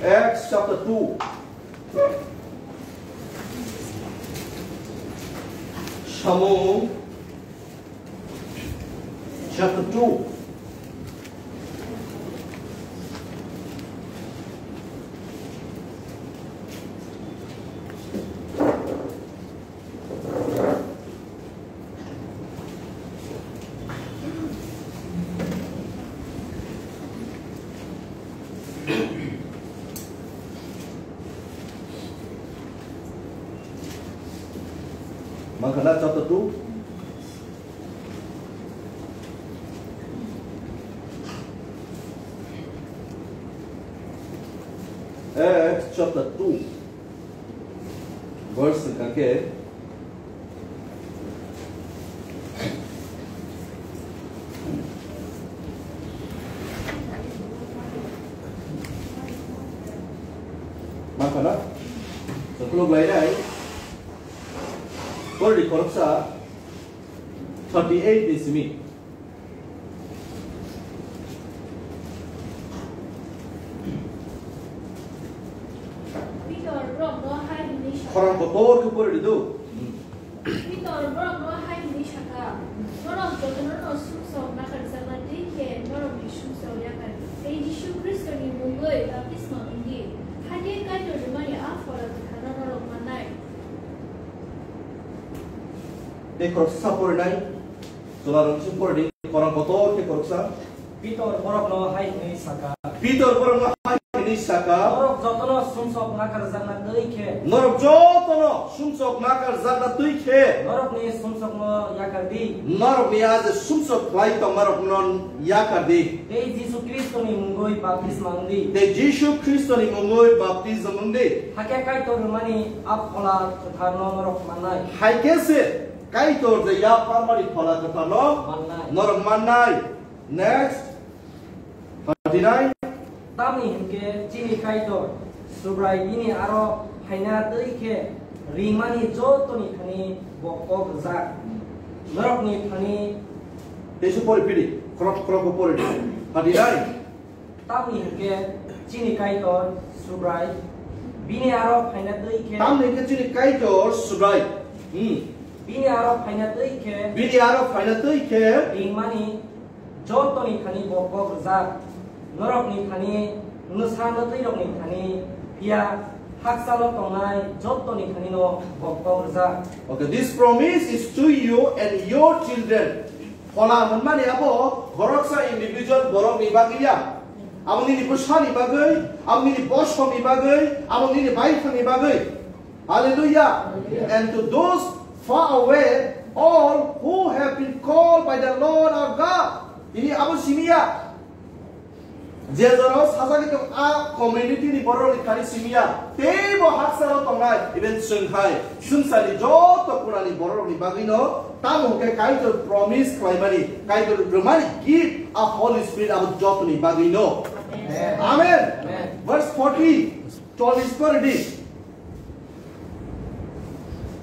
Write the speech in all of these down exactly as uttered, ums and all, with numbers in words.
Acts chapter two. Samung chapter two. Mangkana chapter two. Acts chapter two. Verse hwnkha khe, ma khana? Chwng khuluk lainai. Pori di khoroksa thirty eight ni simi. Pitor borokno hai hwnwi sakha. Khorang kotor khe pori di do. Pitor borokno hai hwnwi sakha, "Norok jotono'-no sumsok nakarjakna twi khe norokni sumsok yakar di. Tei Jisu Khristoni mungwi baptisma wng di, hakhe Kaitor rwmani a Phola Kwtharno norok mannai." Tei khoroksa porinai. Chwla rok si pori di, khorang kotor khe khoroksa. Pitor borokno hai hwnwi sakha. Pitor borokno hai hwnwi sakha. Norok jotono sumsok nakarjakna twi khe. Norok jotono sumsok nakarjakna twi khe. Norokni sumsokno yakar di. Norokni a je sumsok khlai tongmarokno yakar di. Tei Jisu Khristoni mungwi baptisma wng di. Tei Jisu Khristoni mungwi baptism wng di. Hakhe Kaitor rwmani a Phola Kwtharno norok mannai. Hai khe se Kaitor je yapharmani Phola Kwtharno mannai. Norok mannai. Next, thirty nine. Tamni hwnkhe chini Kaitor Subrai bini aro phaina twi khe ringmani jotoni thani bo kok rwjak. Norokni thani. Tesu pori phiri, khorok khorok pori di. Thirty nine. Tamni hwnkhe chini Kaitor Subrai bini aro phaina twi khe. Tamni hwnkhe chini Kaitor Subrai. Hmm. Bini aro phaina twi khe. Bini aro phaina twi khe. Ringmani jotoni thani bo kok rwjak. Norokni thani, nwsa nwtwirokni thani, phiya haksalo tongnai jotoni thanino bo kok rwjak. Okay, this promise is to you and your children. Phola hwnmani abo khoroksa individual borokni bagwi ya. Abo nini bwsani bagwi, abo nini bosongni bagwi, abo nini baithangni bagwi. Hallelujah. Hallelujah. And to those far away, all who have been called by the Lord our God. Tini abo simi ya. Je jora sajagwi tong a community ni borok ni thani simi ya. Teibo haksalo tongnai, even chwng hai, swngcharni joto kunani borok ni bagwi no, tamo hwnkhe Kaitor promise khlaimani, Kaitor rwmani gift a Holy Spirit abo jotoni bagwi no. Amen. Amen. Amen. Verse forty, cholish pori di.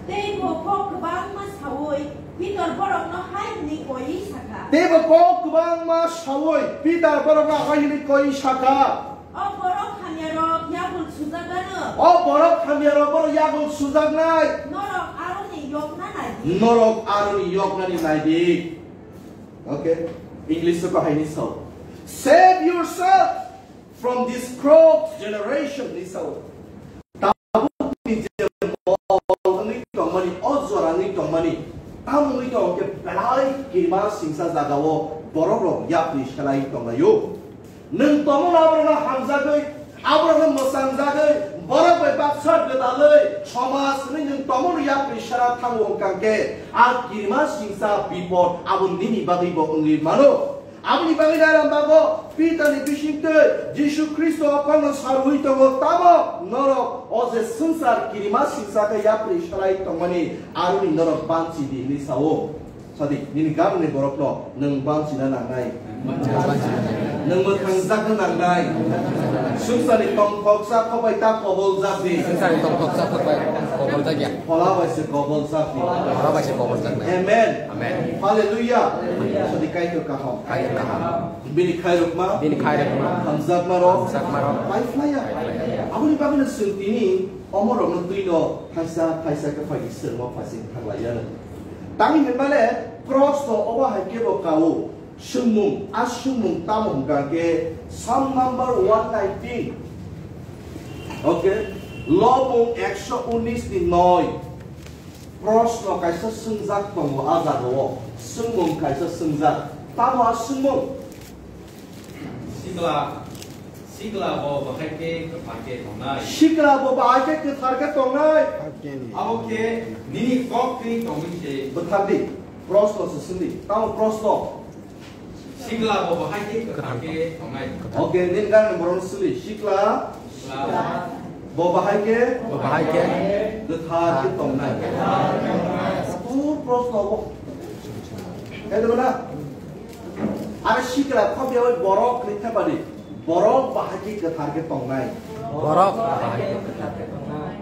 Tei bo kok kwbangma saui Pitor borokno hai hwnwi koiwi sakha. Tei bo kok kwbangma saui Pitor borokno hai hwnwi koiwi sakha. O borok hamyarok yagul sujakgano. O borok hamyarok borok yagul sujaknai. Norok aroni yokna nai di. Norok aroni yoknani nai di. Okay, English o kahai ni sao. Save yourself from this corrupt generation ni sao. Tabukni je mol wngwi tongmani, o jora wngwi tongmani, tamo wngwi tongo khe belai kirima singsa jagao borok rok yapri selai tonglaio. Nwng tongmano aborokno hamjagwi, aborokno mwchangjagwi, borok bai baksa gwdalwi, somaj hwnwi nwng tongmano yapri sera thango wngkha khe, a kirima singsa bipod abo nini bagwi bo wngwi mano. Aboni bagwi nairang bago Pitarni bisingtwi Jisu Khristo o kokno sarwi tongo, tamo norok o je swngchar kirima singsa khe yapri salai tongmani aroni norok banchi di hwnwi sao. Sadi, nini gamni borokno nwng banchina nangnai. Nwng mwthang jakna nangnai. Swngcharni tongthoksa khobai ta koboljak di. Swngcharni tongthoksa khobai koboljak ya. Phola bai se koboljak di. Phola bai se koboljak nai. Amen. Amen. Hallelujah. Hallelujah. Sadi Kaitor kaham. Kaitor kaham. Bini khairokma. Bini khairokma. Hamjakma rok. Hamjakma rok. Pai phlaiya. Pai phlaiya. Aboni bagwino chwng tini omorokno twino thaisa thaisa khe phaidi swrwngma phaising thanglaiya. Tangwi hinmale cross no obo hai khe bo kao. Swngmung, a swngmung tamo hwnkha khe Psalm number one nineteen. Okay. Lobung ekso unis ni noi. Proshno kaisa swngjak tongo a jagao. Swngmung kaisa swngjak. Tamo a swngmung? Sikla, sikla bo bahai khe kwthar khe tongnai. Sikla bo bahai khe kwthar khe tongnai. Abo khe nini kok twi tongwi se. Bwthar di. Proshno se swngdi. Tamo proshno? Sikla bo bahai khe kwthar khe tongnai. Okay, nini gana borok swngdi. Sikla. Sikla. Bo bahai khe? Bo bahai khe? Kwthar khe tongnai. Kwthar khe tongnai. Bo proshno bo. Khe debo na? Are sikla khobya oi borok ni thepadi. Borok bahai khe kwthar khe tongnai. Borok bahai khe kwthar khe tongnai.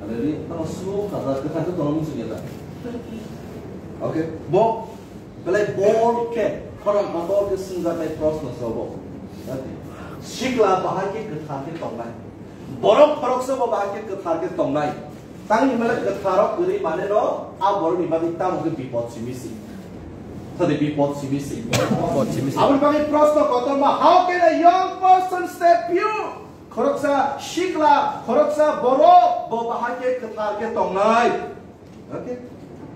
Are ni tamo suo kaza kwthar khe tongnai muchung ya da. Okay, bo Belai bor khe, khorang kotor khe swngjaknai proshno se obo. Sikla bahai khe kwthar khe tongnai. Borok khoroksa bo bahai khe kwthar khe tongnai. Tangni mele kwtharo kwrwi mane no, a borokni bagwi tamo khe bipod simi si. Sadi bipod simi si. Bipod simi si. Aboni bagwi proshno kotorma, how can a young person stay pure? Khoroksa sikla, khoroksa borok bo bahai khe kwthar khe tongnai. Okay?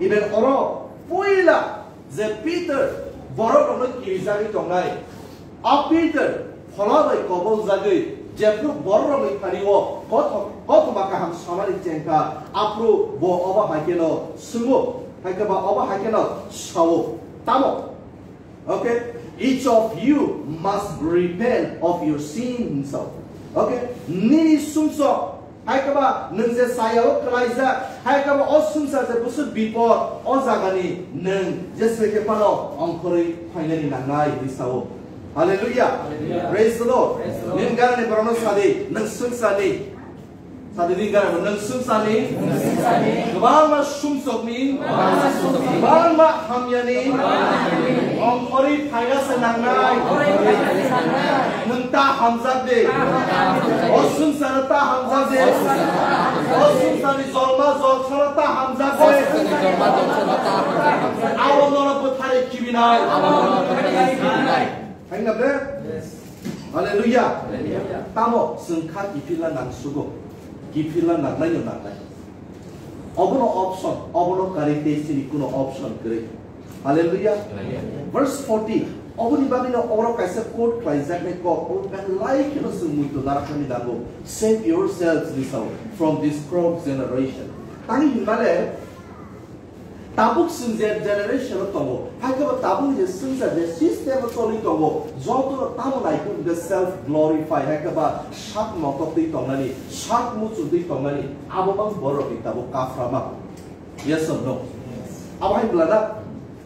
Even oro puila je Peter borok rokno kirijagwi tongnai. A Peter phola bai koboljagwi jephru borok rokni thani o kothok-, kothoma kaham samani chengkha, aphru bo obo hai kheno swngo, hai khe ba obo hai kheno sao. Tamo? Okay, each of you must repent of your sins. Okay, nini sumsok, hai khe ba nwng je sayao kwlaijak, hai khe ba o swngchar je bwswk bipod, o jagani nwng je se khe phano ongkhorwi phainani nangnai hwnwi sao. Hallelujah. Hallelujah. Praise the Lord. Praise the Lord. Nini ganani borokno sadi, nwng swngcharni Sadini gana nwng swngcharni kwbangma sumsokni, kwbangma hamyani ongkhorwi phaina se nangnai. Nwng ta hamjak de. O swngchar ta hamjak de. O swngcharni jolma jolsara ta hamjak de. Abo nono bwthari kibinai. Thangna bre? Hallelujah. Hallelujah. Tamo chwng kha kiphilna nang sugo. Kiphilna nangnai no nangnai. Obono option, obono kwrwi tei chini kuno option kwrwi. Hallelujah. Hallelujah. Verse forty. Oboni bagwi no oro kaisa quote khlaijaknai kok, obo belai kheno chwng muitu naraknani nango. Save yourselves, hwnwi sao, from this corrupt generation. Tani hinmale, Tabuk chwng je generation o tongo, hai khe bo tabuk je swngchar je system o choli tongo, joto no tamo nai khe hwnkhe self glorify, hai khe ba sak motok twi tongnani, sak muchung twi tongnani, abo bang borok ni tabuk kaframa. Yes or no? Abo hai bwla na?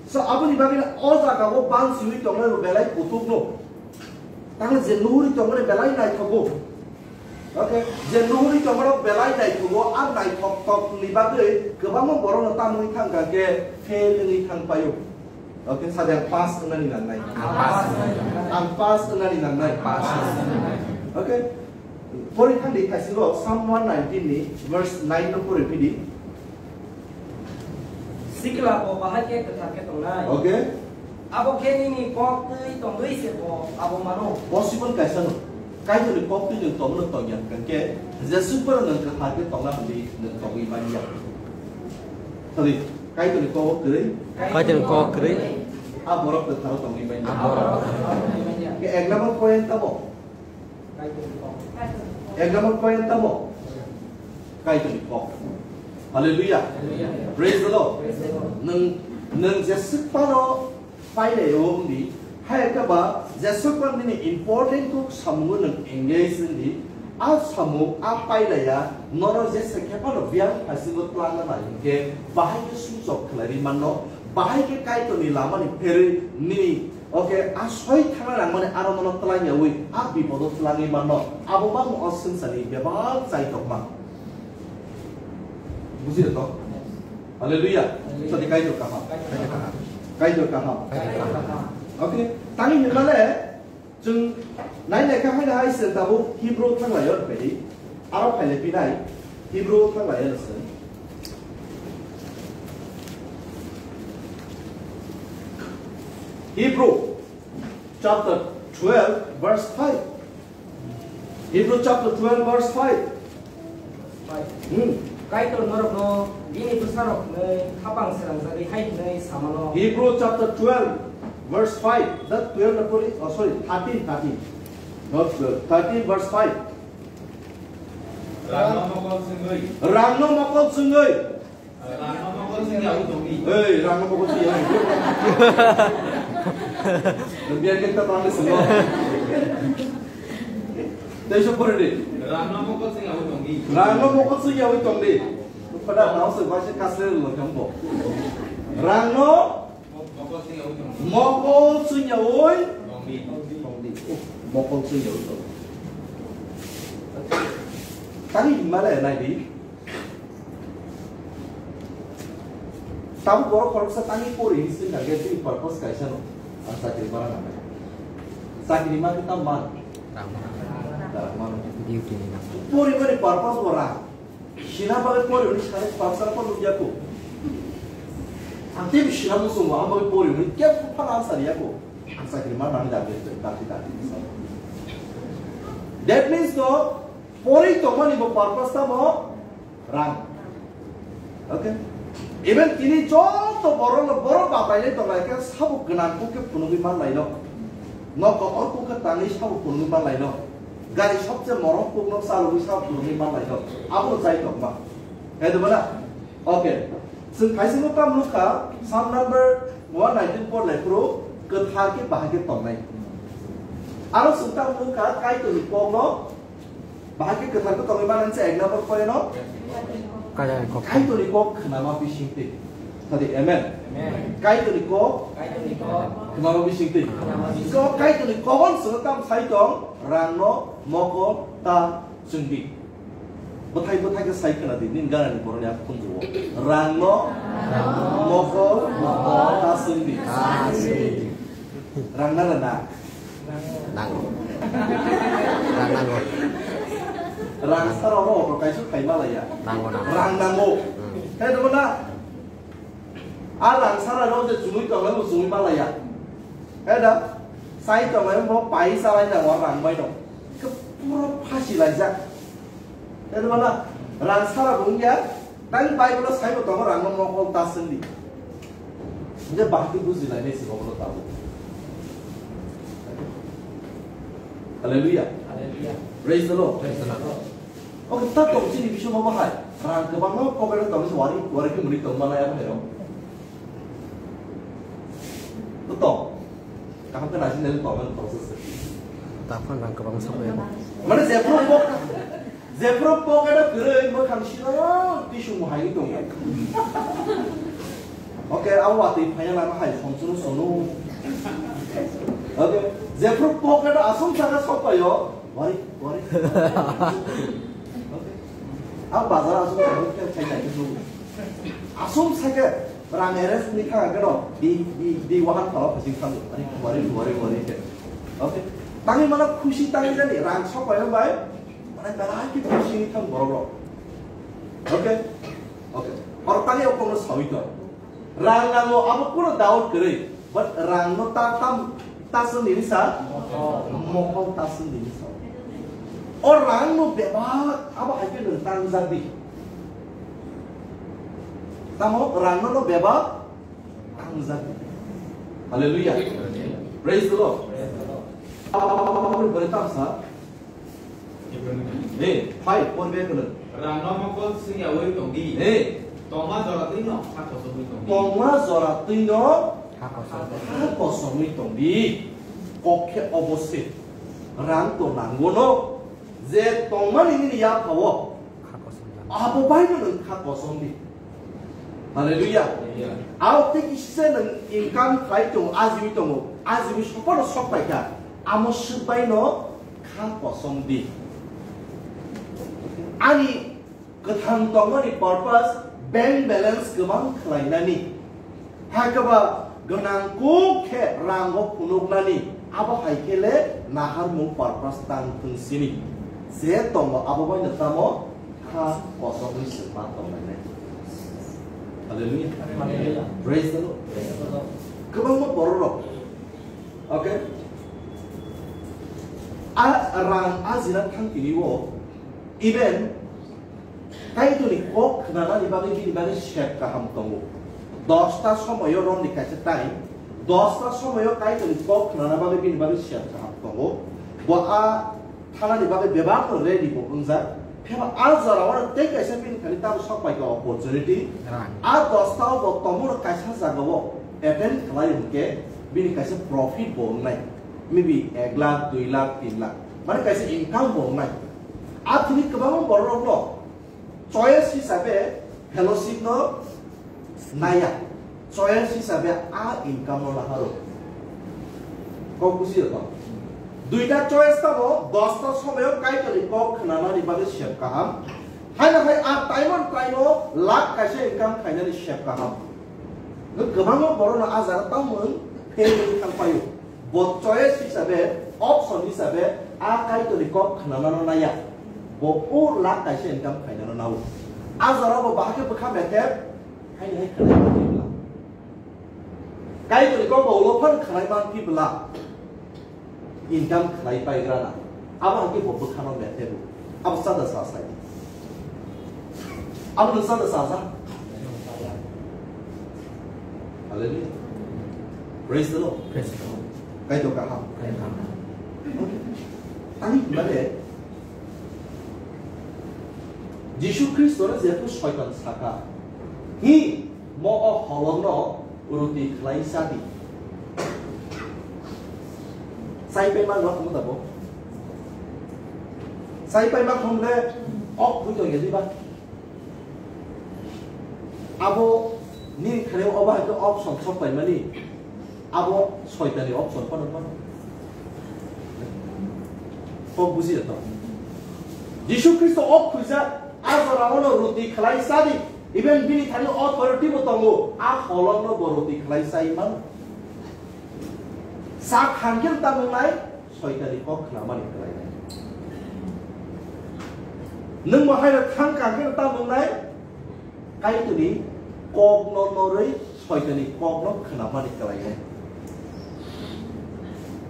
So aboni bagwi o jaga o bang simi tongnai rok belai kutuk no. Tamo je nuhuri tongmani belai naithogo. Okay, je nuhuri tongmani belai naithogo, a naithok tok ni bagwi kwbangma borok no tamwi thang kha khe fail wngwi thang paio. Okay, sadi ang pass wngnani nangnai. Ang pass wngnani nangnai. Ang pass wngnani nangnai. Pass wngnani nangnai. Okay, pori thang di thaisingo Psalm one nineteen ni verse nine no pori phidi. Sikla bo bahai khe kwthar khe tongnai. Okay. Abo khe nini kok twi tongwi se bo abo mano. Possible kaisa no. Kaitorni kok twi nwng tongno tongya hwnkhe, jeswk phano nwng kwthar khe tongna hwnwi nwng tongwi manya. Sorry, Kaitorni kok kwrwi. Kaitorni kok kwrwi. A borok kwtharo tongwi manya. A borok kwtharo tongwi manya. Ke ek number point tamo. Ek number point tamo? Kaitorni kok. Hallelujah. Hallelujah. Praise the Lord. Praise the Lord. Nwng, nwng jeswk phano pailai o wngdi, hai khe ba jeswk phano nini important kok samungo nwng engage wngdi, a samung a pailaiya, norok jesa khe phano biyang phasingo twlangna nai hwnkhe, bahai khe sumsok khlai ri manno, bahai khe Kaitorni lamani pherwi nini Oke, a soi thangna nangmani aro nono twlangyawi a bipodo twlangwi manno. Abo bangma o swngcharni bebak chai tongma. Bujido to? Hallelujah. Hallelujah. Sadi Kaitor kaham. Kaitor kaham. Kaitor kaham. Kaitor kaham. Oke, tangwi hinmale chwng nai nai kha haino hai se tabuk Hebrew thanglaio rwphaidi. Aro phaile pinai Hebrew thanglaio se. Hebrew chapter twelve verse five. Hebrew chapter twelve verse five. Hmm. Kaitor norokno bini bwsarok hwnwi khapang srangjagwi hai hwnwi samano. Hebrew chapter twelve verse five. That twelve na pori, oh, sorry, thirteen, thirteen. Not twelve. Thirteen verse five. Rangno mokol chwngwi. Rangno mokol chwngwi. Rangno mokol chwngyawi tongdi. Ei, rangno mokol chwngyawi. Biar kita tahu semua. Tei sok pori di. Rangno mokol chwngyawi tongdi. Rangno mokol chwngyawi tongdi. Pada nao se baise kasle lo kambo. Rangno mokol chwngyawi tongdi. Mokol chwngyawi tongdi. Mokol chwngyawi tongdi. Tani himale nai di. Tabuk borok khoroksa tangwi pori hinwi swngkha khe chini purpose kaisa no. Ang chakri mana nang. Chakri ma khe tam man. Rang. Rang man. Duty ni rang. Pori mani purpose bo rang. Sina bagwi pori hwnwi sanai purpose ko nukya ko. Ang tei sina muchungo ang bagwi pori hwnwi kebo phano answer ya ko. Ang chakri mana nang dakti dakti dakti. That means no, pori tongmani bo purpose tamo Rang. Okay? Even tini joto borok no borok bapailai tonglai khe sabo gwnang kuk khe phunugwi manlai no. Nok kotor kuk khe tangwi sabo phunugwi manlai no. Gari sobse morom kuk no chalogwi sabo phunugwi manlai no. Abono chai tongma. Hai de bana? Okay. Chwng khaisingno tam nukha, Psalm number one nineteen por lai phuru kwthar khe bahai khe tongnai. Aro chwng tam nukha, Kaitorni kok no Bahai khe kwthar khe tongwi manani se ek number point no. Kaitorni kok. Kaitorni kok khwnama bisingtwi. Sadi amen. Amen. Kaitorni kok. Kaitorni kok. Khwnama bisingtwi. Khwnama bisingtwi. So Kaitorni kok on swngo tam sai tong, rangno mokol ta chwngdi. Bwthai bwthai khe sai khwna di, nini ganani boroni a khunjugo. Rangno mokol ta chwngdi. Rang na rana? Nango. Rang nango. Rang sara no auto kaisa khai malaya. Nango, nango. Rang nango. Hmm. Hai dong na. A rang sara no je chumui tong no chumui malaya. Hai da. Sai tong no mo pai salai na rang bai dong. Ke puro phasi laijak. Hai dong na. Rang sara bung ya. Tang Bible o saibo tongo rangno mokol ta sengdi. Hingke bahai khe bujilainai se obono tabuk. Hallelujah. Hallelujah. Praise the Lord. Praise the Lord. Oke, ta tong chini bisingo bahai. Rang kwbangma pocket o tong se wari, wari khe muni tong manai abo hai rok. To tong. Kaham khe naising naising tong mani tong se se. Taphang rang kwbang sok ya. Mane jephru pok, jephru pocket o kwrwi mwkhang sino tisung hai tongo. Oke, abo watwi phaiya lama hai somsono sono. Oke, jephru pocket o aswng saka sok paio. Wari, wari. Oke. Abo bazar aswng saka khai khai tongo. Aswng saka Rang arrange ni kha gano di, di, di wahan pala phasing thango. Ari kuwari, kuwari, kuwari khe. Okay. Tangwi mana khusi tangwi jani rang sok pai bai. Mana belai ki khusi ni thang borok rok. Okay. Okay. Oro tangwi o kono sawi to. Rang nango abo kuno doubt kwrwi. But rang no ta tam Taswk nini sa? Mokol. Mokol taswk nini sa. O rang no bebak, abo hai khe nwng tangjak di. Tamo rang no, no bebak tangjak di. Hallelujah. Praise the Lord. Praise the Lord. Abo, abo, abo, abo, abo, abo, tamsa. Hey, phai, phone back kwrwng. Rangno mokol swngyawi tongdi. Hey. Tongma jora twino kha kosomwi tongdi. Tongma jora twino kha kosomwi tongdi. Kok khe obo se. Rang to nango no. Je tongmani nini yaphao. Kha kosom. Abo bai no nwng kha kosomdi. Hallelujah. Hallelujah. Aro tei kisa nwng income khlai tongo, ajiwi tongo. Ajibwi sopono sok paikha, amo swkbaino kha kosom di. Ani kwthang tongmani purpose bank balance kwbang khlainani, hakhe ba gwnang kuk khe rango phunuknani, abo hai khe le naharmung purpose tang thung sini. Je tongo abo baino tamo kha kosom wi swkma tonglainai. Hallelujah. Hallelujah. Praise the Lord. Praise the Lord. Kwbangma bororok, okay? A rang ajina thang tini o, even Kaitorni kok khnanani bagwi bini bagwi sep kaham tongo. Dosta somoyo romni kaisa time, dosta somoyo Kaitorni kok khnana bagwi bini bagwi sep kaham tongo. Bo a thanani bagwi bebak no ready bo wngjak. Phiya ba a jora o tei kaisa bini thani tamo sok pai ka opportunity. Right. A dosta o bo tomo no kaisa jaga o attend khlai hwnkhe bini kaisa profit bo wngnai. Maybe ek lakh, dui lakh, tin lakh. Mane kaisa income bo wngnai. A thini kwbangma borok no choice hisabe fellowship no naya. Choice hisabe a income no laharo. Kok buji to. Duita choice tamo, dosta somoyo Kaitorni kok khnanani bagwi sep kaham. Haino hai a time on time o lakh kaisa income khainani sep kaham. Kwbangma borok no a jaga tamo fail thang paio. Bo choice hisabe, option hisabe, a Kaitorni kok khnanano naya. Bo o lakh kaisa income khainano nao. A jora bo bahai khe bwkha mether, haini hai khlai man phi bwla. Kaitorni kok bo ulo phan khlai man phi bwla. Income khlai paigra na. Abo hai khe bo bwkha no mether bo. Abo sada sa sai. Abo nwng sada sa sa. Hallelujah. Praise the Lord. Praise the Lord. Kaitor kaham. Kaitor kaham. Okay. Ani mane Jisu Khristo no jephru Soitan saka, "Hi, mo o holong no ruti khlai sa di." Sai pai ma no mo da bo. Sai pai ma khom le ok bui tong ya di ba. Abo nini khare o bahai khe option sok paimani, abo Soitani option phano phano. Kok buji to. Jisu Khristo ok khuijak, a jora ono ruti khlai sa di, even bini thani authority bo tongo, a holong no bo ruti khlai sai mano. Sa khangkhe ta mungnai, Soitani kok khnamani khlainai. Nwng bo haino thang kangkhe ta mungnai, Kaitorni kokno norwi Soitani kokno khnamani khlainai.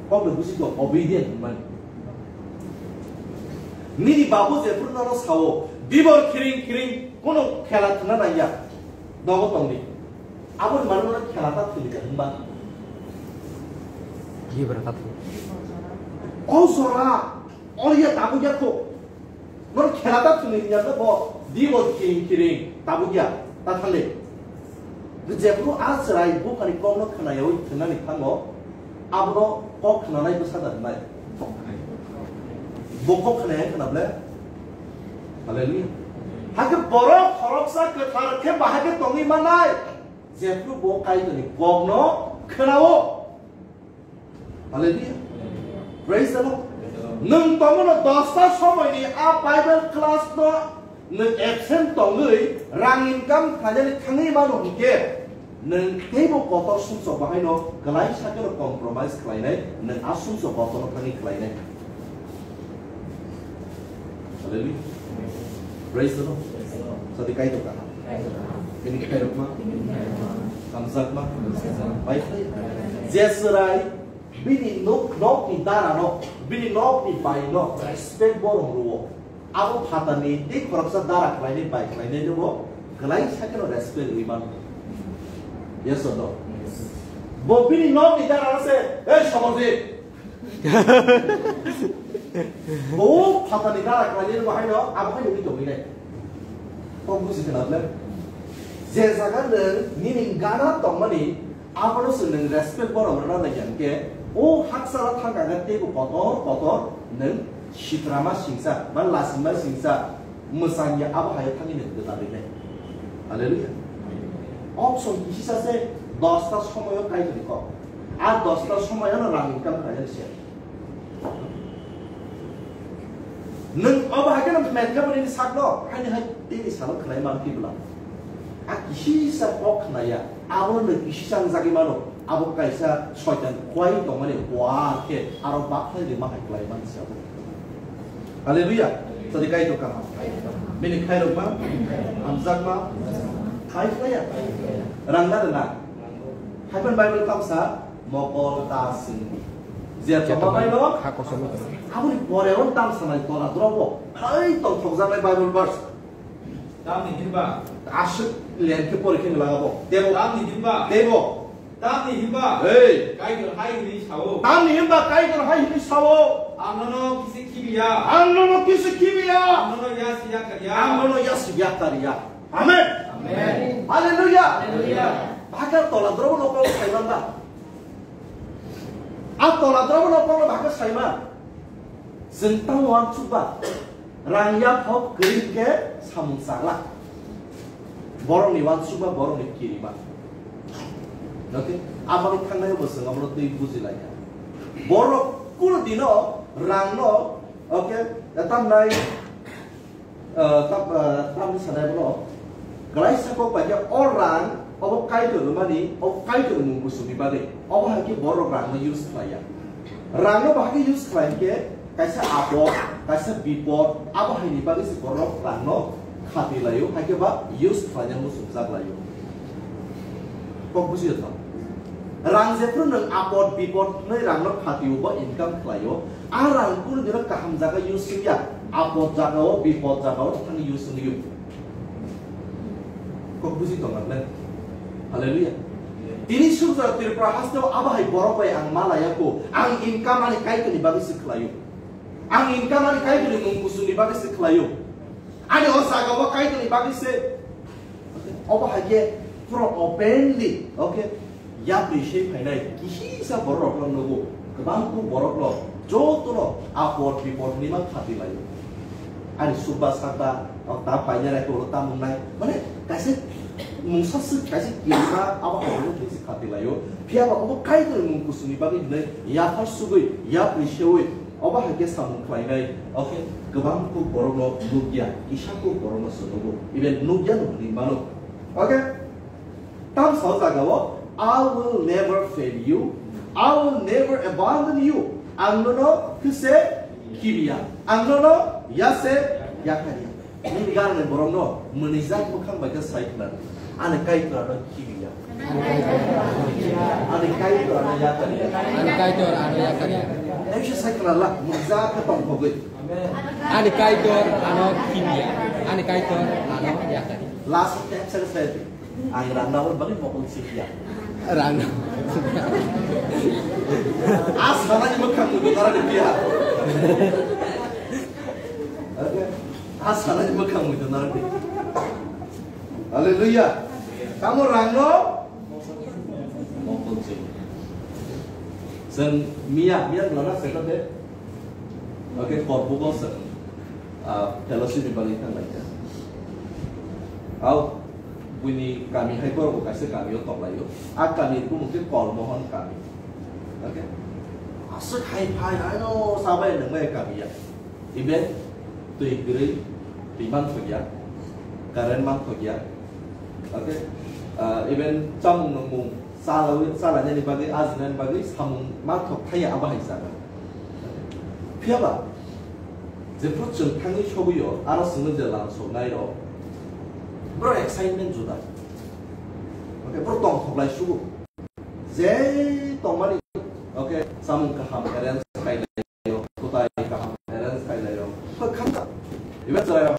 Kokno buji kok obedient hwnmani. Nini babu jephru nono sao, dibor khiring khiring kono khela thwngna nangya. Nogo tongdi. Aboni mano no khela ta thwngdi hwnba. Gibra ta thwng. O jora, o ya tabuk ya kho. Nor khela ta thwngdi ya bo, di bo kiring kiring, tabuk ya, ta thale. Jephru a chwrai bukhani kokno khwnayawi thwngnani thango, abono kok khwnanai bwsa da hwnbai. Bo kok khwnaya khwna ble. Hallelujah. Hakhe borok khoroksa kwthar khe bahai khe tongwi manai. Jephru bo Kaitorni kokno khwnao. Hallelujah. Praise the Lord. Nwng tomono dosta somoini a Bible class no nwng absent tongwi rang income khlainani thangwi mano hinkhe, nwng teibo kotor sumsok bahaino kwlai sakeno compromise khlainai, nwng a sumsok kotorno thangwi khlainai. Hallelujah. Praise the Lord. Sadi Kaitor kaham. Bini khairokma. Hamjakma. Bai khlai. Je chwrai bini nok, nokni darano, bini nokni baino respect borok rwo. Abo phatarni tei khoroksa dara khlainai bai khlainai no bo kwlai sakeno respect rwi mano. Yes or no? Bo bini nokni darano se, "Ei Soborjit." Bo phatarni dara khlainai bo haino, abo haino wi tongwi nai. Kok buji khna ble. Je jaga nwng nini gana tongmani, abono se nwng respect borok rwna nai hwnkhe, o hakchalo thangkha khe teibo kotor kotor nwng sitrama singsa, ba lasima singsa, mwsangya abo hayo thangwi nwng gwdalwi nai. Hallelujah. Option kisisa se dosta somoyo Kaitorni kok. A dosta somoy ano rang income khainani se. Nwng obo hai kheno menkha bwrwini sakno, haini hai tini salo khlai man kibla. A kisisa kok khnaya, abono nwng kisisa wngjagwi mano, abo kaisa soitan kuai tongmani kuar khe aro bakhlai rima hai khlai man se abo. Hallelujah. Tadi Kaitor kaham. Bini khairokma, hamjakma, khai khlaiya. Rang na rwna. Haiphano Bible tamsa mokol ta sing. Je tongma bai no. Ha kosom. Aboni pore on tamsa nai tola drobo. Hai tongthokjaknai Bible verse. Tamni hinba. Aswk len khe pore khe lagabo. Tebo. Tamni hinba. Tebo. Tamni hinba. Hey. Kaitor hai hwnwi sao. Tamni hinba Kaitor hai hwnwi sao. Ang nono kisi khibiya. Ang nono kisi khibiya. Ang nono yasi yakarya. Ang nono yasi yakarya. Amen. Amen. Hallelujah. Hallelujah. Bahai khe tola drobo nokol saiman ba. A tola drobo nokol bahai khe saiman. Jeng tang wansuk ba. Rang ya phok kering ke samung sagla. Borok ni wansuk ba, borok ni kiri ba. Okay? Amaro thangnai bo seng amaro tei buji lai kha. Borok kuno dino rang no, okay? Tam nai Eh, tam, eh, tamni sanai bono, Galatia kok bai khe o rang, obo Kaitor rwmani, obo Kaitor mung kusumni bagwi. Obo hai khe borok rangno use khlaiya. Rangno bahai khe use khlai khe kaisa apod, kaisa bipod, abo haini bagwi se borok rangno khati laio, hai khe ba use khlaina muchungjak laio. Kok bujiyo tong. Rang jephru nwng apod bipod hwnwi rangno khatio ba income khlaio, a rang kunu dino kaham jaga use wngya, apod jagao bipod jagao thangwi use wngyo. Kok buji tong na ble? Hallelujah. Tini sukjak Tripura hasteo abo hai borok bai ang malaya ko, ang income ani Kaitorni bagwi se khlaio. Ang income ani Kaitorni mung kusumni bagwi se khlaio. Ani o jagao Kaitorni bagwi se. Obo hai khe pura openly, okay, yapri se phainai kisa borok rok no nugo, kwbang kuk borok rok joto no apod bipod ni man khati laio. Ani sukba sakba, o ta paina nai ko ta mung nai, mane kaisa mungsa suk kaisa kirima abo hai no kisa khati laio. Phiya ba obo Kaitor mung kusumni bagwi hinai yaphar sugwi, yapri sewi, obo hai khe samung khlainai, okay, kwbang kuk borok no nukya, kisa kuk borok no se nugo, even nukya no hinwi mano. Okay? Tamsa o jagao, "I will never fail you, I will never abandon you." Ang nono kise khibiya, ang nono yase yakarya. Nini ganani borokno mwnwijak mwkhang bai khe sai khna, ani Kaitor ano khibiya. Ani Kaitor ano yakarya. Ani Kaitor ano yakarya. Naisha sai khna la, mwnwijak khe tongthogwi. Ani Kaitor ano khibiya. Ani Kaitor ano yakarya. Last step sa sai. Ang rangna hor bani mokol sikya. Rang. As sana ni makhang mudo nara ni biya. As sana ni makhang mudo nara ni. Hallelujah. Kamu rangno mokol sik. Sen miya, miya lana seta de. Oke, korbugo sen. Ah, fellowship ni bagwi thang lai kha. Au, buini kami hai borok bo kaisa kami o tong lai o. A kami ni bumung khe Kolmohon kami. Okay. Aswk hai phai, ano sabai nang bai kami ya. Even twi gri, twi man thok ya, current man thok ya. Okay. Ah, even chamung nungmung, chala, chala nani bagwi, ajinani bagwi samung man thok thai ya, abo hai jaga. Phiya ba, jephru chwng thangwi sogwi o, aro chwngno je lam soknai rok, bro excitement juda. Okay, bro tongthok lai sugo. Je tongmani, okay, samung kaham arrange khai lai o, kutai kaham arrange khai lai o. Khamta, ibe chwrai rok,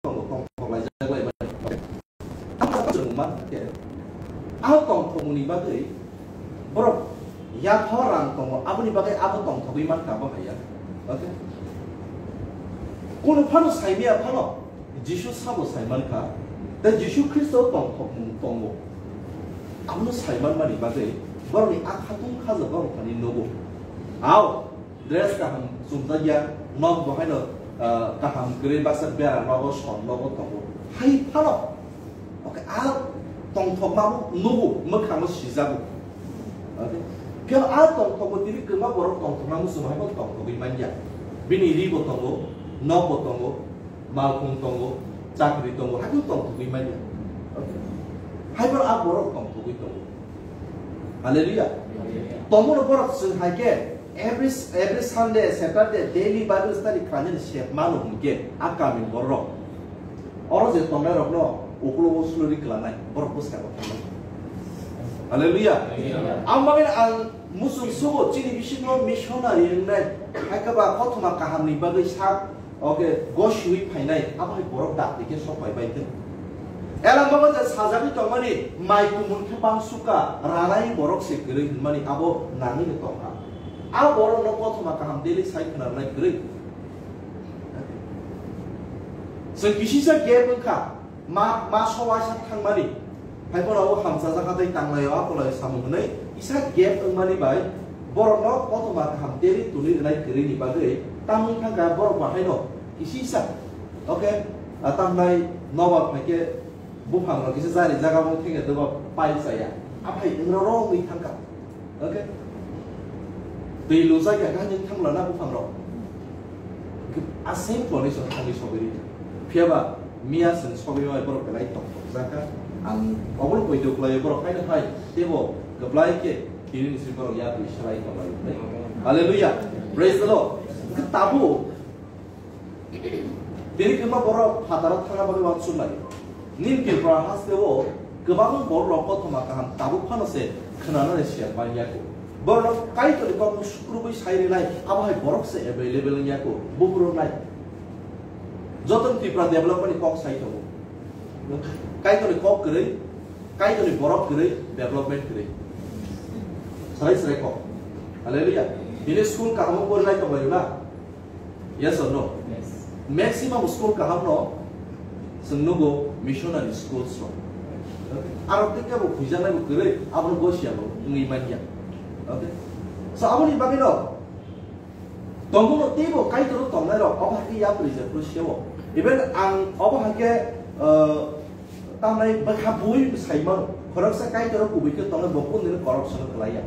tongthok lai jak lai mani. Tamo tamo chwng man khe, a tongthokmungni bagwi borok yakho rang tongo, aboni bagwi abo tongthogwi man kha bo haiya. Okay? Kunu phano saimaya phano Jisu sabo saiman kha, tei Jisu Khristo tongthokmung tongo. Abono saiman mani bagwi borokni a khatung khajo borok thani nugo. Ao, dress kaham chumjakya, nok bo haino, ah, kaham kwrwi baksa bera nogo, son nogo tongo. Hai phano. Okay, a Tongthokma bo nugo, mwkhango sijago. Okay? Phiya a tongthokbo tini kwbangma borok tongthokma muchungo hai bo tongthogwi manya. Bini ri bo tongo, nok bo tongo, malkhung tongo, chakri tongo, hai bo tongthogwi manya. Okay? Hai bo a borok tongthogwi tongo. Hallelujah. Tomono borok chwng hai khe every, every Sunday, Saturday, daily Bible study khlainani sep mano hwn khe a kami borok. Oro je tongnai rokno ukulogo sluri klanai, borok bwskango thangnai. Hallelujah. Hallelujah. Ang bagwi ang muchung sugo chini bisingo missionary wngnai, hai khe ba kothoma kahamni bagwi sak Oke, gosiwi phainai, abo hai borok dakti khe sok pai bai thung. Elang bago je sajagwi tongmani, mai kumun khe bang sukha, ranai borok se kwrwi hwnmani abo nangwi no tongkha. A borok no kothoma kaham daily sai khwnarnai kwrwi. Chwng kisisa gap wngkha. Ma, ma sowaisa thangmani. Hai borok o hamchajak ha tei tanglaio, a polai samung hwnwi isa gap wngmani bai borokno kothoma kaham teri tuni rwnai kwrwini bagwi tamung thangkha borok bahaino kisi isa. Oke, a tamnai nobar phaikhe buphang rok kisa jari jaga bo thengya doba pai chaya. Aphai wngro rok wngwi thangkha. Okay? Twi lujak ya gani thangla na buphang rok. A same condition thangwi sogwi ri. Phiya ba miya seng sogwi bai borok belai tongthok jaka. Ang obo poito khlai borok haino hai tebo kwplai khe tini ni simi borok ya twi salai tonglai. Hallelujah. Praise the Lord. Tabu Tini kwbangma borok phataro thangna bagwi uansuk lai. Nini Tripura hasteo kwbangma borok rok kothoma kaham tabuk phano se khwnanani siyar bai yaku. Borok Kaitorni kokno sukrubwi sai rinai, abo hai borok se available wng yaku, buphuru nai. Joto Tripura development ni kok sai tongo. Kaitorni kok kwrwi, Kaitorni borok kwrwi, development kwrwi. Sarai sarai kok. Hallelujah. Bini school kahamo porinai tonglaio na? Yes or no? Yes. Maximum school kaham no chwng nugo missionary schools rok. Aro tei kebo huijaknai bo kwrwi, abono gosia bo wngwi manya. Okay? So aboni bagwi no tongmung no teibo Kaitor tongnai rok obo hai khe yapri je phuru sewo. Even ang obo hai khe, uh, Tamnai bwkha bui sai mano. Khoroksa Kaitor kubui khe tongnai bo kundini corruption khlai ya.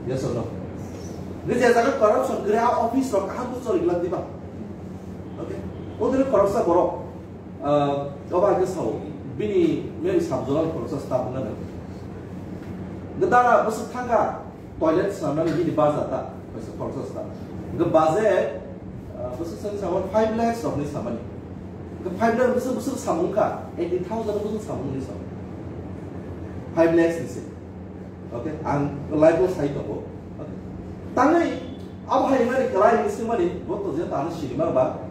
Yes or no? Nini je jaga corruption kwrwi a office rok kaham khe choli glak diba? Okay. Kundini khoroksa borok, ah, obo hai khe sao. Bini maybe sub zonal khoroksa staff wngna nang. Gdara bwswk thangkha. Toilet swnamnani bini baja ta, kaisa khoroksa swnam. Hwnkhe baje, ah, bwswk swng samani five lakhs rokni samani. Hwnkhe five lakhs bwswk bwswk samung kha, eighty thousand bwswk samung ni samung. Five lakhs ni se. Okay, ang live o sai tongo. Okay. Tangwi abo hai mani kwlai ni swngmani, bo to je tani sinima ba,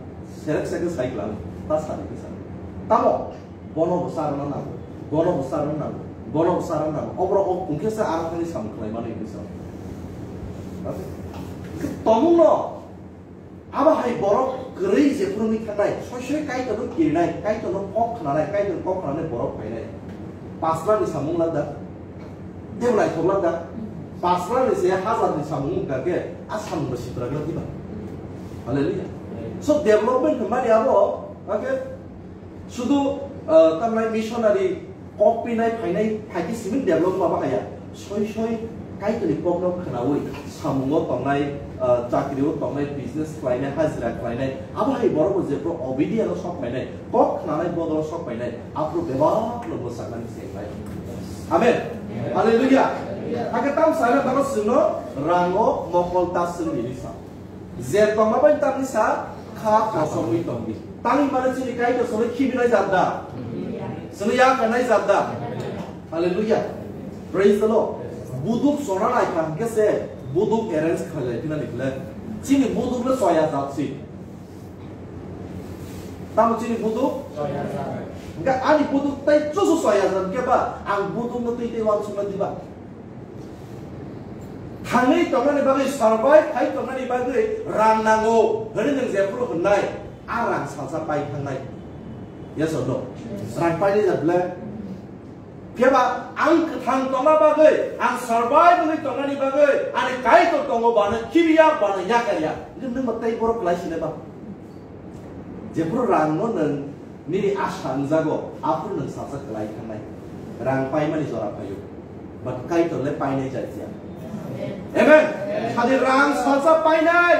selek selek sai kwlai, ta sadi khe sa. Tamo? Bono bo charwna nango, bono bo charwna nango, bono bo charwna nango. Oborok o hwnkhe se aro thani samung khlai mano hinwi sa. Tongmungno abo hai borok kwrwi jephuru wngwi thangnai, soi soi Kaitorno kirinai, Kaitorno kok khnanai, Kaitorni kok khnanai borok phainai. Paslani samung lada, tebo naithok lada, paslani se hazarni samung wngkha khe a samungno sitra glak diba? Hallelujah. So development hwnmani abo, okay? Sudu, ah, tamnai missionary kok pinai phainai phaikhe simi develop ma bahaya. Soi soi Kaitorni kokno khnaui samungo tongnai, ah, chakrio tongnai, business khlainai, hajira khlainai, abo hai borok bo jephru obedient o sok phainai, kok khnanai bodol o sok phainai, aphuru bebak no mwsaknani se khlai. Amen. Hallelujah. Hakhe tam sana baro sino rango mokol ta sini sa. Je tongma bai tamni sa kha kosomwi tongdi. Tangwi mano chini Kaitor solo khibinai jat da? Solo ya kanai jat da? Hallelujah. Praise the Lord. Buduk sona nai kha hwnkhe se buduk arrange khalai phina ni khle. Chini buduk le soya jat si. Tamo chini buduk? Hwnkhe ani buduk tai chusu soya jat hwnkhe ba ang buduk no twi tei wansukna diba? Thangwi tongnani bagwi, survive khai tongnani bagwi rang nango hwnwi nwng jephuru hwnnai, a rang salsa pai thangnai. Yes or no? Rang painai jat ble? Phiya ba ang kwthang tongna bagwi, ang survive wngwi tongnani bagwi, ani Kaitor tongo, bano khibiya, bano yakarya. Nwng nwng tei borok kwlai sinai ba? Jephuru rangno nwng nini asa wngjago, aphuru nwng salsa kwlai thangnai. Rang paimani jora phaio. But Kaitor le painai jai ya. Amen. Sadi rang salsa painai.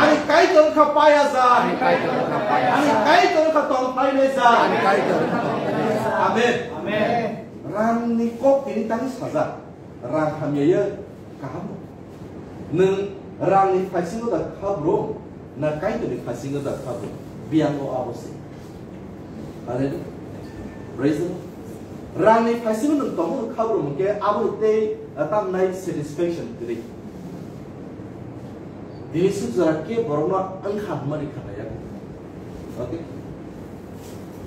Ani Kaitor kha paya jai. Ani Kaitor kha tong painai jai. Amen. Rang ni kok tini tang saja. Rang hamya ye kaham. Nwng rangni phaisingo da khabro, na Kaitorni phaisingo da khabro? Biyango abo se. Hallelujah. Praise the Lord. Rangni phaisingo nwng tongmano khabro hwnkhe abo tei, ah, tamnai satisfaction kwrwi. Tini suk jora khe borokno wngkha hwnmani khanaya. Okay?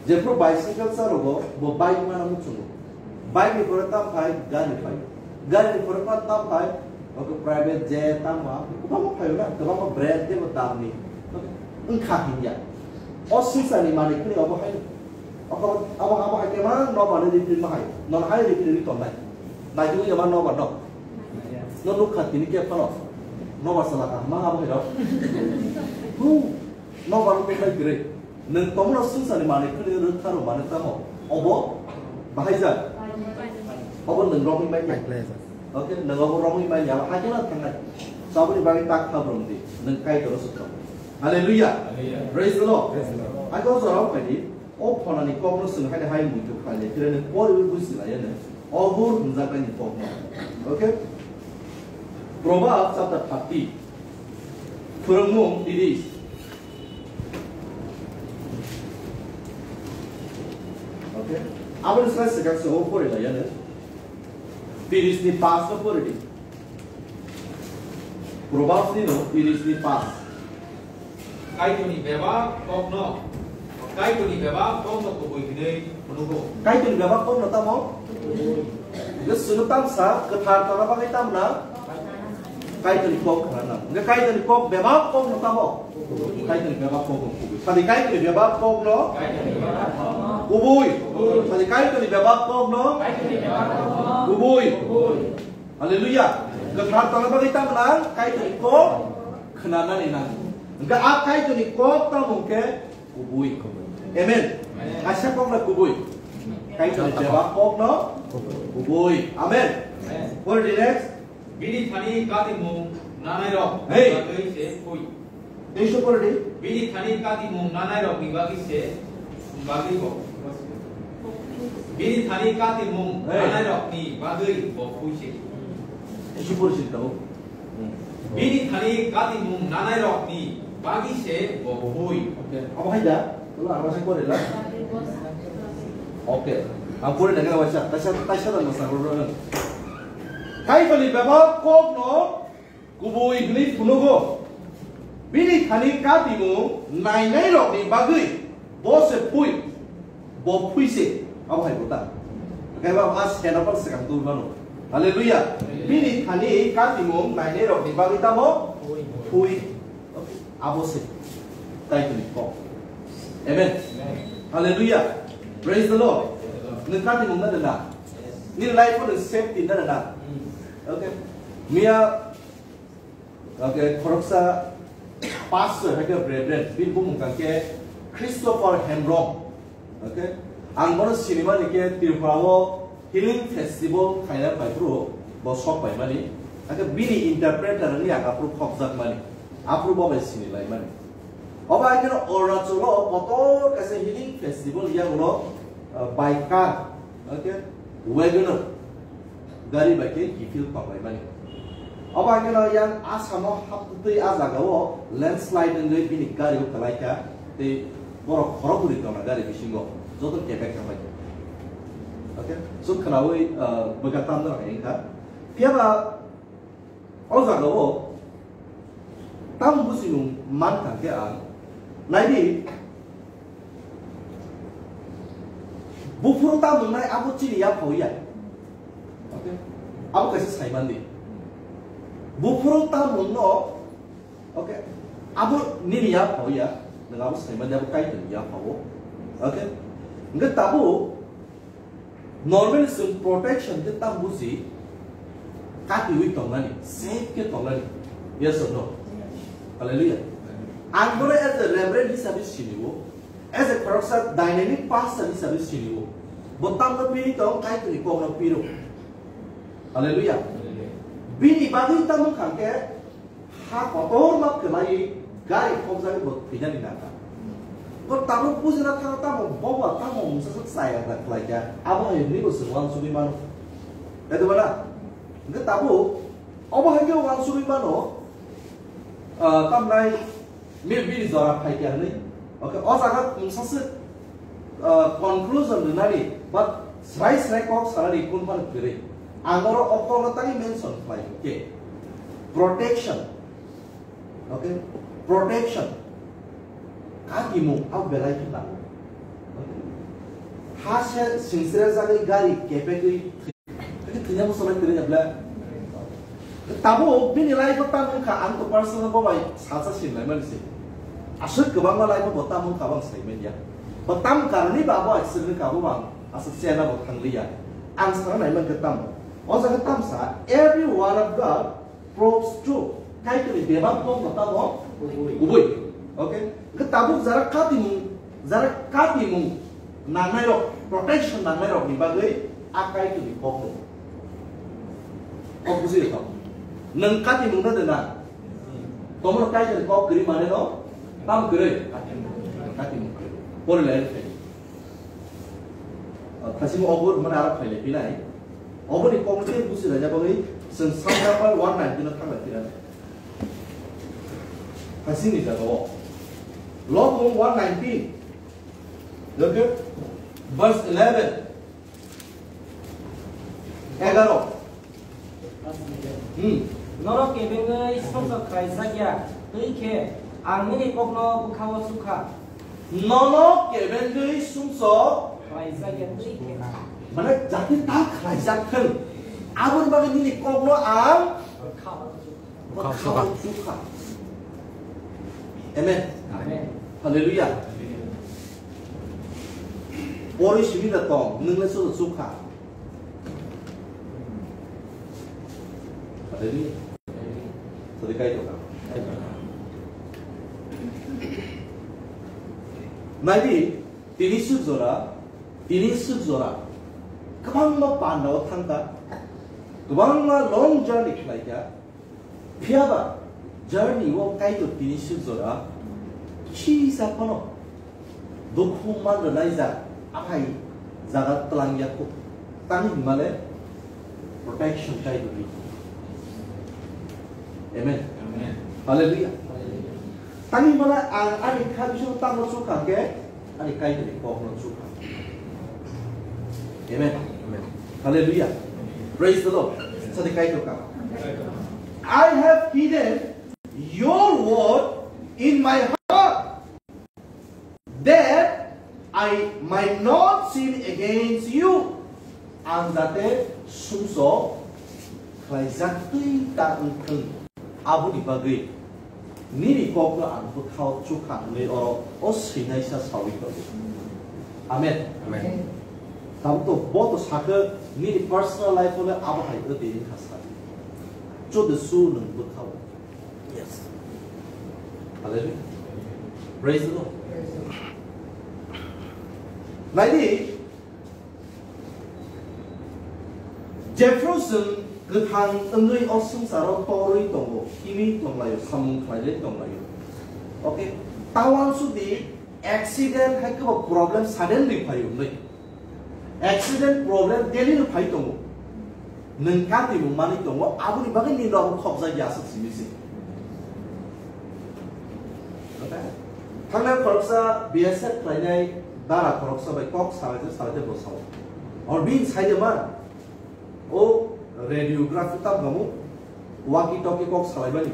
Jephru bicycle chalogo, bo bike mana muchungo. Bike ni pore tam phai, gari phai. Gari ni pore pa tam phai, oke private jet tam ma, kwbangma phai na, kwbangma brand tei bo dam ni. Wngkha hinya. O sisa ni mani khni obo hai, obo, obo, obo hai khe ma no ba ni refill ma hai. Non hai refill ni ton nai. Nai tu ya ma no ba no. No nuk kha tini khe phano. No ba sala ka ma obo hai ro. Hu, no ba no nuk nai gre. Nwng tongmano swngcharni manwi khwnwi rwkha rw manwi tamo? Obo bahai jak? Obo nwng romwi mai ya? Okay, nwng obo romwi mai ya, hakhe no thangnai. So aboni bagwi tak kha brum di, nwng Kaitorno swkang. Hallelujah. Hallelujah. Praise the Lord. Praise the Lord. Ang o jorao phaidi, o phonani kokno swng hai hai muitu khlainai, phire nwng poriwi buji laiya nwng. Obor hwnjaknai ni kokno. Okay? Proverbs chapter thirty. Phwrwngmung tris. Okay? Aboni slai swkang se o pori laiya nwng. Tris ni pas no pori di. Proverbs ni no tris ni pas. Kaitorni bebak kokno, Kaitorni bebak kokno kubui hinwi phunugo. Kaitorni bebak kokno tamo? Hwnkhe chwngno tamsa kwthar tongna bagwi tamna? Kaitorni kok khnana. Hwnkhe Kaitorni kok bebak kokno tamo? Kaitorni bebak kokno kubui. Sadi Kaitorni bebak kokno kubui. Sadi Kaitorni bebak kokno kubui. Hallelujah. Kwthar tongna bagwi tamo nang? Kaitorni kok khnanani nango. Hwnkhe a Kaitorni kok tamo hwnkhe kubui. Amen. Kaisa kok le kubui. Kaitorni bebak kokno kubui. Amen. What is the next? Bini thani katimung nanairok bagwi se phui. Tei sukor di. Bini thani katimung nanairokni bagwi se, bagwi bo. Bini thani katimung nanairokni bagwi bo phui se. Tei sukor si tau. Bini thani katimung nanairokni bagwi se bo phui. Okay. Abo hai da? Tolo abo se kore la. Okay. Ang pore na gana waisa. Taisa, taisa da masa ro ro. Kaitorni bebak kokno kubui hwnwi phunugo. Bini thani katimung nainairokni bagwi bo se phui, bo phui se, abo hai bo ta. Kaiba a sena pal swkang twi mano. Hallelujah. Bini thani katimung nainairokni bagwi tamo phui. Abo se Kaitorni kok. Amen. Hallelujah. Praise the Lord. Nwng katimung na rwna? Nini life-o nwng safety na rwna? Okay. Miya, okay, khoroksa pastor hai khe Reverend, bini bumung kang khe Christopher Hembrong. Okay. Ang bono sinimani khe Tripura-o Healing Festival khaina pai phuru bo sok paimani. Hakhe bini interpreter wngya aphuru khokjakmani. Aphuru bo bai sinilaimani. Obo hai kheno Arunachal-o kotor kaisa Healing Festival yagulo, uh, by car, okay, WagonR gari bai khe kiphil tonglaimani. Obo hai kheno yang Assam-o haptwi a jaga-o landslide wngwi bini gari-o kwlaikha, tei borok khoroknwi tongna gari bisingo joto kebek thanglaikha. Okay? So khwnaui, uh, bwkha tamno hai wngkha. Phiyaba o jaga-o tamo businung mankha khe ang, naidi, buphuru tamo wngnai abo chini yaphao ya. Okay? Abo kaisa saimandi. Buphuru tamo wngno, okay, abo nini yaphao ya, nwng abo saimandi, abo Kaitorni yaphao. Okay? Hwnkhe tabuk Normally chwng protection khe tamo buji, katiui tongnani, safe khe tongnani. Yes or no? Hallelujah. Ang bono as a reverend hisabe sinio, as a khoroksa dynamic pastor hisabe sinio. Bo tamno piri tong, Kaitorni kokno piro. Hallelujah. Bini bagwi tamo kha khe ha kotorma kwlaiwi gari khokjagwi bo thwinani nangkha. Bo tabuk bujina thangna tamo bobo tamo mungsa swk chaya da khlai kha. Abo hai hwnwi bo chwng uansugwi mano. Tei deba na? Hwnkhe tabuk obo hai khe uansugwi mano, ah, tamnai Mil bini jora phai kha hwnwi. Okay, o jaga mungsa se, uh, conclusion rwnani, but srai srai kok sanani kun phano kwrwi. Ang oro o kokno tani mention khlai khe. Protection. Okay? Protection. Katimung, abo belai khe nango. Okay? Ha se singsre jagwi gari kepegwi Khe thwina bwswk lai kwrwi ya ble? Tabuk bini life o tamo wngkha, ang to personal bo bai sacha sinlaimani se. Aswk kwbangma life o bo tamo wngkha, bo ang saimanya. Bo tamo karwi ba bo accident wngkha, bo ang aswk chena bo thangliya. Ang sana naimankha tamo. O jaga tamsa, every word of God proves true. Kaitorni bebak kokno tamo kubui. Okay? Hwnkhe tabuk jara katimung, jara katimung nangnairok, protection nangnairokni bagwi a Kaitorni kokno. Kok buji tong. Nwng katimung na de na? Tomono Kaitorni kok kwrwi mane no? Tam kwrwi? Katimung kwrwi. Pori lai khe. Thasimo obo mane aro phailai phinai. Oboni kokno tei busi raida bagwi chwng Psalm number one nineteen no thangna phira. Thasini jaga o. Lok mung one nineteen. Look at verse eleven. Egaro. Hmm. Norok kebengwi sumsok khlaijak ya, twi khe ang nini kokno bwkhao chukha. Nono kebengwi sumsok khlaijak ya, twi khe. Mane jati ta khlaijak thung. Aboni bagwi nini kokno ang bwkhao chukha. Bwkhao chukha. Amen. Amen. Hallelujah. Pori simi da tong, nung le so chukha. Hallelujah. Sadi kai to ka. Naidi, tini suk jora, tini suk jora. Kwbangma pandao thangkha. Kwbangma long journey khlaikha. Phiyaba journey o Kaitor tini suk jora kisa phano dukhu man rwlaijak, aphai jaga twlang ya kho. Tani hwnmale protection Kaitor ni. Amen. Amen. Hallelujah. Hallelujah. Tani hwnmale ang ani kha bisingo tamo chukha khe Ani Kaitorni kokno chukha. Amen. Amen. Hallelujah. Praise the Lord. Sadi Kaitor ka. I have hidden your word in my heart, that I might not sin against you. Ang jate sumsok khlaijak twi ta wngthung. Aboni bagwi nini kokno ang bwkhao chukha hwnwi oro o swinaisa saui tongo. Amen. Amen. Tabuk to bo to sakhe nini personal life-o le abo hai wngwi twi wngkha sa. Chude su nwng bwkhao. Yes. Hallelujah. Praise the Lord. Naidi, Jephru chwng kwthang wngwi o swngcharo torwi tongo, himwi tonglaio, samung khlailai tonglaio. Okay, tawang sudi accident hai kwbo problem suddenly phaio hwnwi. Accident problem daily no phai tongo. Nwng kati bo manwi tongo, aboni bagwi nini rok khokjak ya aswk simi se. Okay? Thangnai khoroksa B S F khlainai dara khoroksa bai kok salai tei salai tei bo sao. Or bini saide man, o radiography tam kamu, walkie talkie kok salai bani.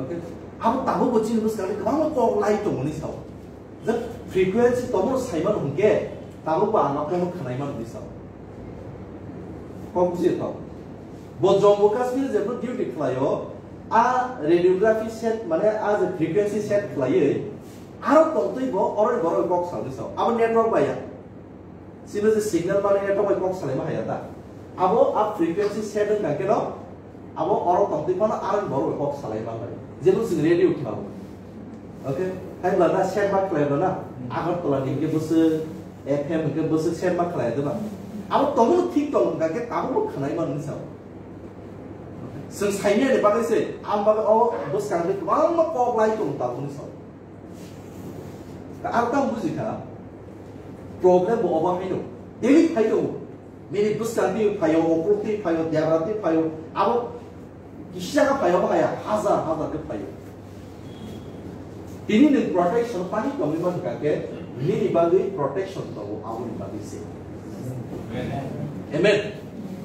Okay? Abo tabuk bo chini bwskang ni kwbangma kok lai tongo ni sao. Je frequency tomo saimano hwnkhe, tabuk bo ang kono khwnaimano hwnwi sao. Kok bujiyo to. Bo Jammu Kashmir jebro duty khlaio, a radiography set, mane a je frequency set khlaiwi, aro tongtwi bo oroni borok kok salwi sao. Abo network bai ya. Sino je signal mane network bai kok salaima haya ta. Abo a frequency set wngkha keno, abo oro tongtwi phano aroni borok bai kok salai manbai. Jebo chwng radio khlaio. Okay? Hai bwla na set ba khlai bwla na. Agartala ni hwnkhe bwswk F M hwnkhe bwswk send ma khlai de ba. Abo tongo thik tong hwnkha khe tabukbo khwnai mano hinwi sao. Chwng saimani bagwi se, ang bagwi o bwskang twi kwbangma kok lai tongo tabukni sao. Ang tamo buji kha, problem bo obo haino. Daily phai tongo. Nini bwskang twi phaio, ukluk twi phaio, debra twi phaio. Abo kisa khe phaio, obo haya, hazar hazar khe phaio. Tini nwng protection pani tongwi mankha khe, nini bagwi protection tongo, aboni bagwi se. Amen.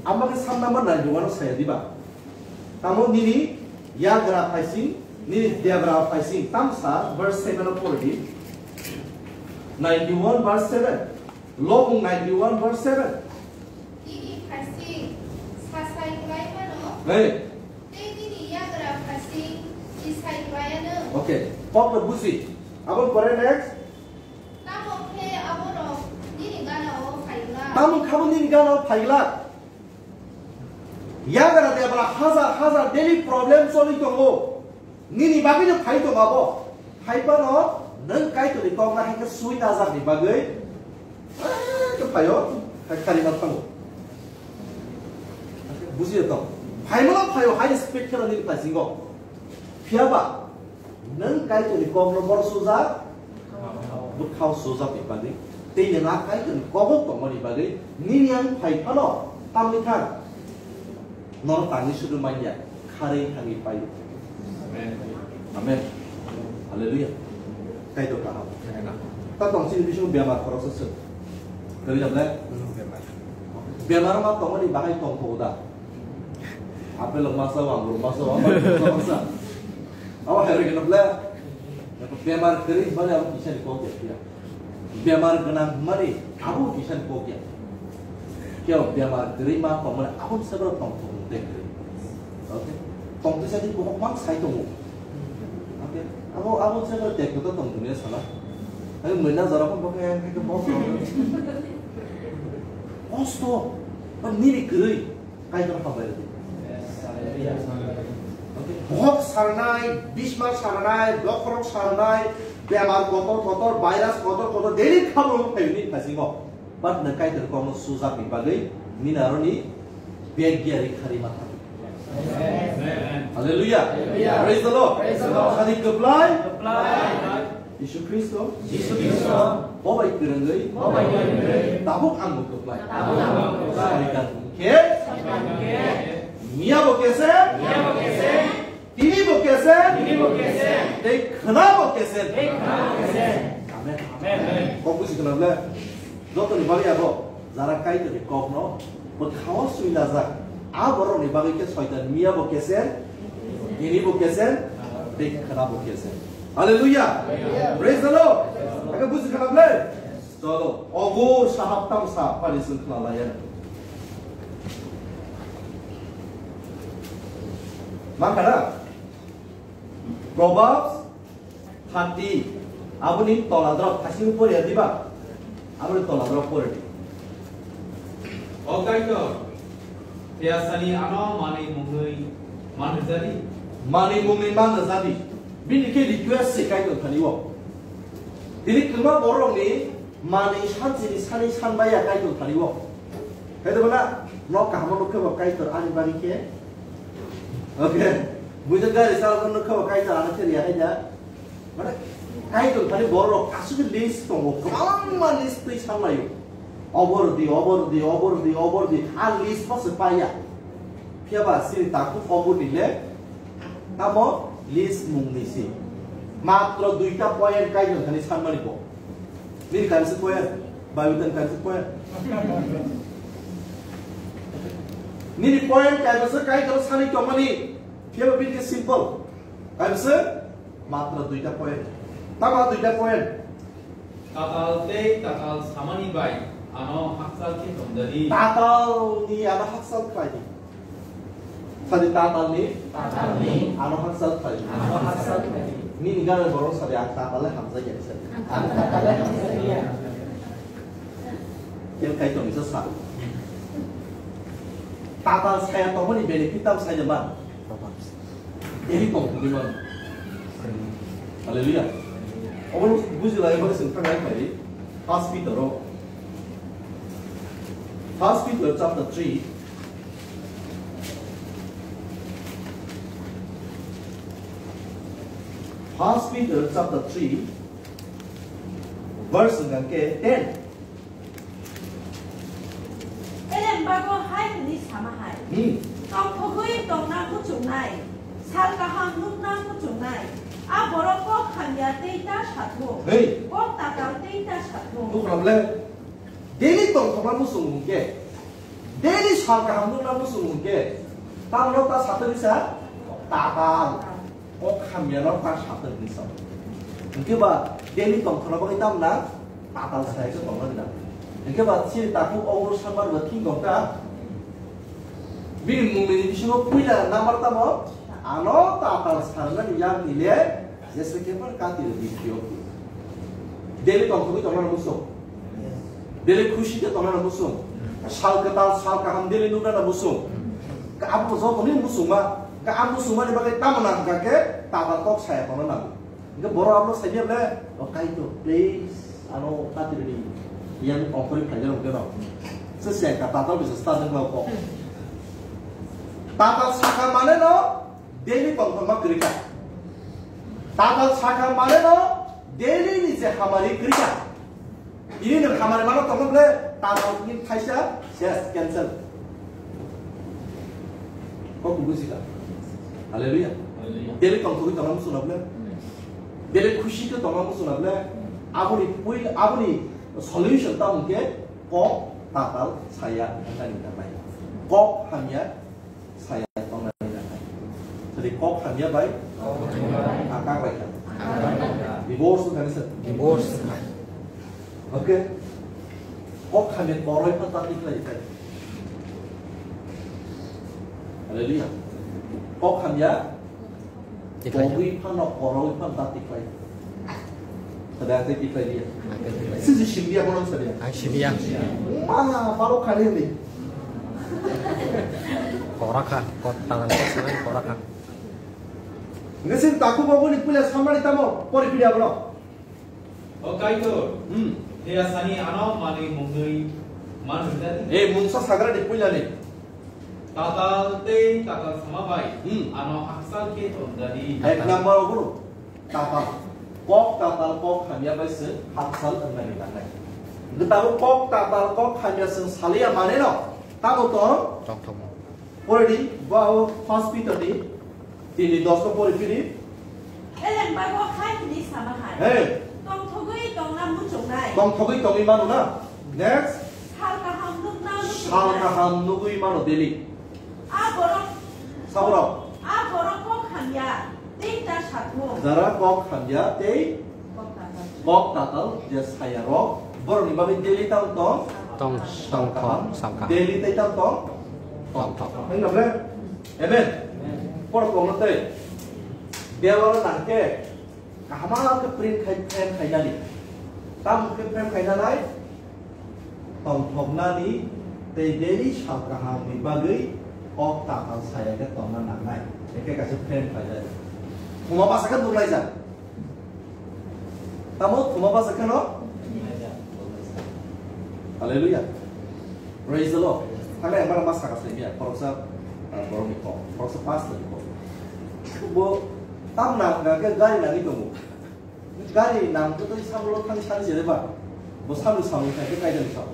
Ang bagwi Psalm number ninety-one o saya diba? Tamo nini yagra phaising, nini debra phaising, tamsa verse seven o pori di. Ninety-one verse seven. Lobung ninety-one verse seven. Nini phaising sasai klai mano. Hey. Tei nini yagra phaising chisai klai ano. Okay. Pokno buji. Aboni pore next. Tamo khe aborok nini gana o phai glak. Tamo khe abo nini gana o phai glak. Yagra debra hazar hazar daily problem choli tongo. Nini bagwi no phai tongo abo. Phai phano nwng Kaitorni kok na hai khe sui na jakni bagwi. Ah, khe phaio, hai khari ma thango. Bujiyo to. Phai mano phaio, hai speed kheno nini phai singo. Phiya ba, nwng Kaitorni kokno bor sujak, bwkhao sujak ni bagwi. Tei nwng a Kaitorni kogo tongmani bagwi nini ang phai phano tamni thang. Nono tangwi sudu manya, kharwi thangwi paio. Amen. Amen. Hallelujah. Kaitor kaham. Ta tong chini bisingo bemar khoroksa se. Kaitor le? Bemar ma tongmani bagwi tong kho da. Apple masa, angur masa, masa, masa. Awa hai rikna ble. Bemar kiri mani abo kisa ni kok ya. Bemar gwnang mani abo kisa ni kok ya. Kyo bemar kiri ma tong mani abo se bro tong tong de kiri. Okay. Tong tisa di kok mang sai tongo. Okay. Abo abo se bro tek to tong dunia sala. Ai mena jara ko bok ya ke bok. Kosto. Nini kiri. Kaitor hambai rwdi. Hok sarnai, bisma sarnai, bokhorok sarnai, bemar kotor kotor, virus kotor kotor, daily khabro phaini phasingo. But na Kaitor kono sujak ni bagwi, nini aroni beg giari khari ma thang. Hallelujah. Praise the Lord. Sadi kwplai. Jisu Khristo. Jisu Khristo. Bo bai kwrwngwi. Bo bai kwrwngwi. Tabuk ang bo kwplai. Tabuk ang bo kwplai. Saitan hwnkhe. Saitan hwnkhe. Miya bo kesen. Miya bo kesen. Tini bo kesen. Tini bo kesen. Tei khwna bo kesen. Tei khwna bo kesen. Amen. Amen. Kok buji khwna ble. Jotoni bagwi abo jara Kaitorni kokno bwkhao swinajak. A borokni bagwi khe Soitan miya bo kesen, tini bo kesen, tei khwna bo kesen. Hallelujah. Praise the Lord. Aka buji khana ble. Cholo, ogo sahap tam sa pari sun khna laya. Mangkana? Proverbs thirty, aboni tola drop, thasing pori ya diba? Aboni tola drop pori di. O Kaitor, phiyasani ano manwi mungwi manjadi. Manwi mungwi manjadi. Bini khe request se Kaitor thani o. Tini kwma borokni manwi sanchini sani sanbaya Kaitor thani o. Kaitor bana, nok kahamo nukhe bo Kaitor ani bari khe. Okay. Bujo gari salok nukhe bo Kaitor ano khe riya hai da. Mane, Kaitor thani borok aswk list tongo, kwbangma list twi sanlaio. Obor di, obor di, obor di, obor di, a list bo se paiya. Phiya ba sini takhuk obor ni le, tamo list mung ni si. Matro duita point Kaitor thani sanmani bo. Nini kaisa point, Bible thani kaisa point. Nini point kaisa Kaitor sani tongmani, phiya ba bini simple. Kaisa Matra duita point. Tama duita point. Tatal tei tatal samani bai ano hakchal khe tongdadi. Tatal ni ano hakchal khlai di. Sadi tatal ni? Tatal ni. Ano hakchal khlai di. Ano hakchal khlai di. Nini gana borok sadi ang tatal le hamjak ya sadi. Ang tatal le hamjak ya. Yang kai tong isa sa. Tatal saya tongmani benefit tam saya ma. Ini tong tong man. Hallelujah. Obo buji lai mani sing tangai pai. Pas Peter o. First Peter chapter three. First Peter chapter three, verse hwnkha khe ten. Eleng bago hai hwnwi sama hai. Hmm. Tongthogwi tongna muchungnai, sal kaham nukna muchungnai, a borok kok hamya tei ta sathung, Hey. Kok tatal tei ta sathung. Bukhram le, daily tongthokna muchung hwnkhe, daily sal kaham nukna muchung hwnkhe, tamno ta sathung sa, tatal. Kok hamya no ta sathung hinwi sa. Hwnkhe ba daily tongthokna bagwi tamna tatal sai khe tongna gwnang. Hwnkhe ba chini takhuk o uro samar ba thing tong kha. Bini mungni bisingo puila number tamo ano tatal sarnani yang ile jese khe par kati re dikyo. Daily tongthokwi tongna muchung. Daily khushi khe tongna muchung. Sal kwtal, sal kaham daily nukna muchung. Ka abo joto ni muchungma, ka abo muchungmani bagwi tamo nang kha khe tatal kok saya tongna nango. Hingke borok abono saiya ble, "O Kaitor, please, ano kati rini, yang ongkhorwi phaijak rok geno." Se se ka tatal bisa start wng kok. Tatal sakha mane no, daily tongthokma kwrwi kha. Tatal sakha mane no, daily ni je hamari kwrwi kha. Ini nwng hamari mano tongkha ble, tatal ni thaisa, ses, cancel. Kok buji kha. Hallelujah. Hallelujah. Daily tongthokwi tongna muchung na ble. Daily khushi khe tongna muchung na ble. Aboni pui, aboni solution tamo khe kok tatal saya nani na bai. Kok hamya saya tongnani nangnai. Jadi kok hamya bai, kok hamya bai. Akak bai kha. Divorce wngkha ni sir. Divorce wngkha. Okay. Kok hamya koroi pha ta tiklai kha. Hallelujah. Kok hamya Tiklai kha. Koroi pha no koroi pha ta tiklai. Sada ate tiklai dia. Ate tiklai. Sisi simbiya bono sadia. Ang simbiya. Ma baro khani ni. Korakha, kot tangan kot sangan korakha. Ngesin taku babu ni pula samari tamo pori pidi abono. O Kaitor, Hmm. He asani ano manwi mungwi manwi tadi. Eh, mungsa sagra ni pula ni. Tatal tei tatal sama bai. Hmm. Ano aksal khe tong dadi. Ek number obo. Tatal. Kok tatal kok hamya bai se haksal wngnani nangnai. Gitabo kok tatal kok hamya se saliya mane no. Tamo tong. Tong tong. Pore di, ba o First Peter di, tini dos no pore piri. Eleng bago hai hwnwi sama hai. Hey. Tongthogwi tongna muchungnai. Tongthogwi tongwi manu na. Next. Sal kaham nukna muchungnai. Sal kaham nugwi mano daily. A borok. Saborok. A borok kok hamya. Tei ta sathung. Jara kok hamya tei kok tatal je saya rok. Borok ni bagwi daily tang tong. Tong, tong, kaham. Tong, kaham. Daily tei tang tong. Tong, tong. Tong, tong. Hingga bre? Amen. Por kong tei. Dewal nang ke. Kaham ke print khai, print khai nani. Tam ke print khai nanai. Tongthoknani tei daily sal kahamni bagwi kok tatal saya khe tongna nangnai. Hingke kaisa friend paijak. Thuma basa khe nukhlaijak. Tamo thuma basa khe no? Hallelujah. Praise the Lord. Thangna embar ma saka simi ya. Khoroksa, ah, borokni kok. Khoroksa pastor ni kok. Bo tamna hwnkha khe gari nangwi tongo. Gari nang khe tei samlo thang sani se ba. Bo samlo samlo khai khe kaidani sa.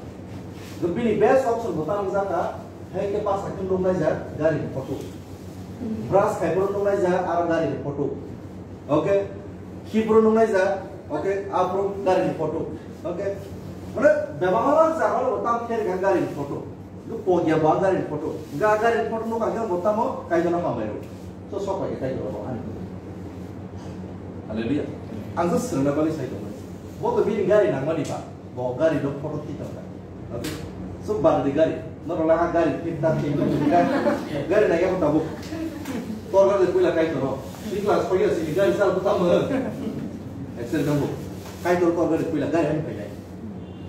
Bo bini best option bo tamo jaka, hai khe pasa khe nuknai jak gari ni photo. Brush khai phuru nuknai jak aro gari ni photo. Okay. Khi phuru nuknai jak, okay, a phuru gari ni photo. Okay. Mane bebak jaga bo tam khe gari ni photo. Bo pogya bo gari ni photo. Ga gari ni photo nukha khe bo tamo kaidana hambai ro. So sok pai kaidana bo ani. Hallelujah. Ang sa srwngna bagwi sai tongmani. Bo to bini gari nangmani ba. Bo gari no photo thi tongkha. Okay? So bag di gari. No rola ha gari fit ta thi. Gari na ya tabuk. Tor gari puila kai toro. Sikla soya sini gari sal buta mo. Excel jambo. Kai tor tor gari puila gari ani pai.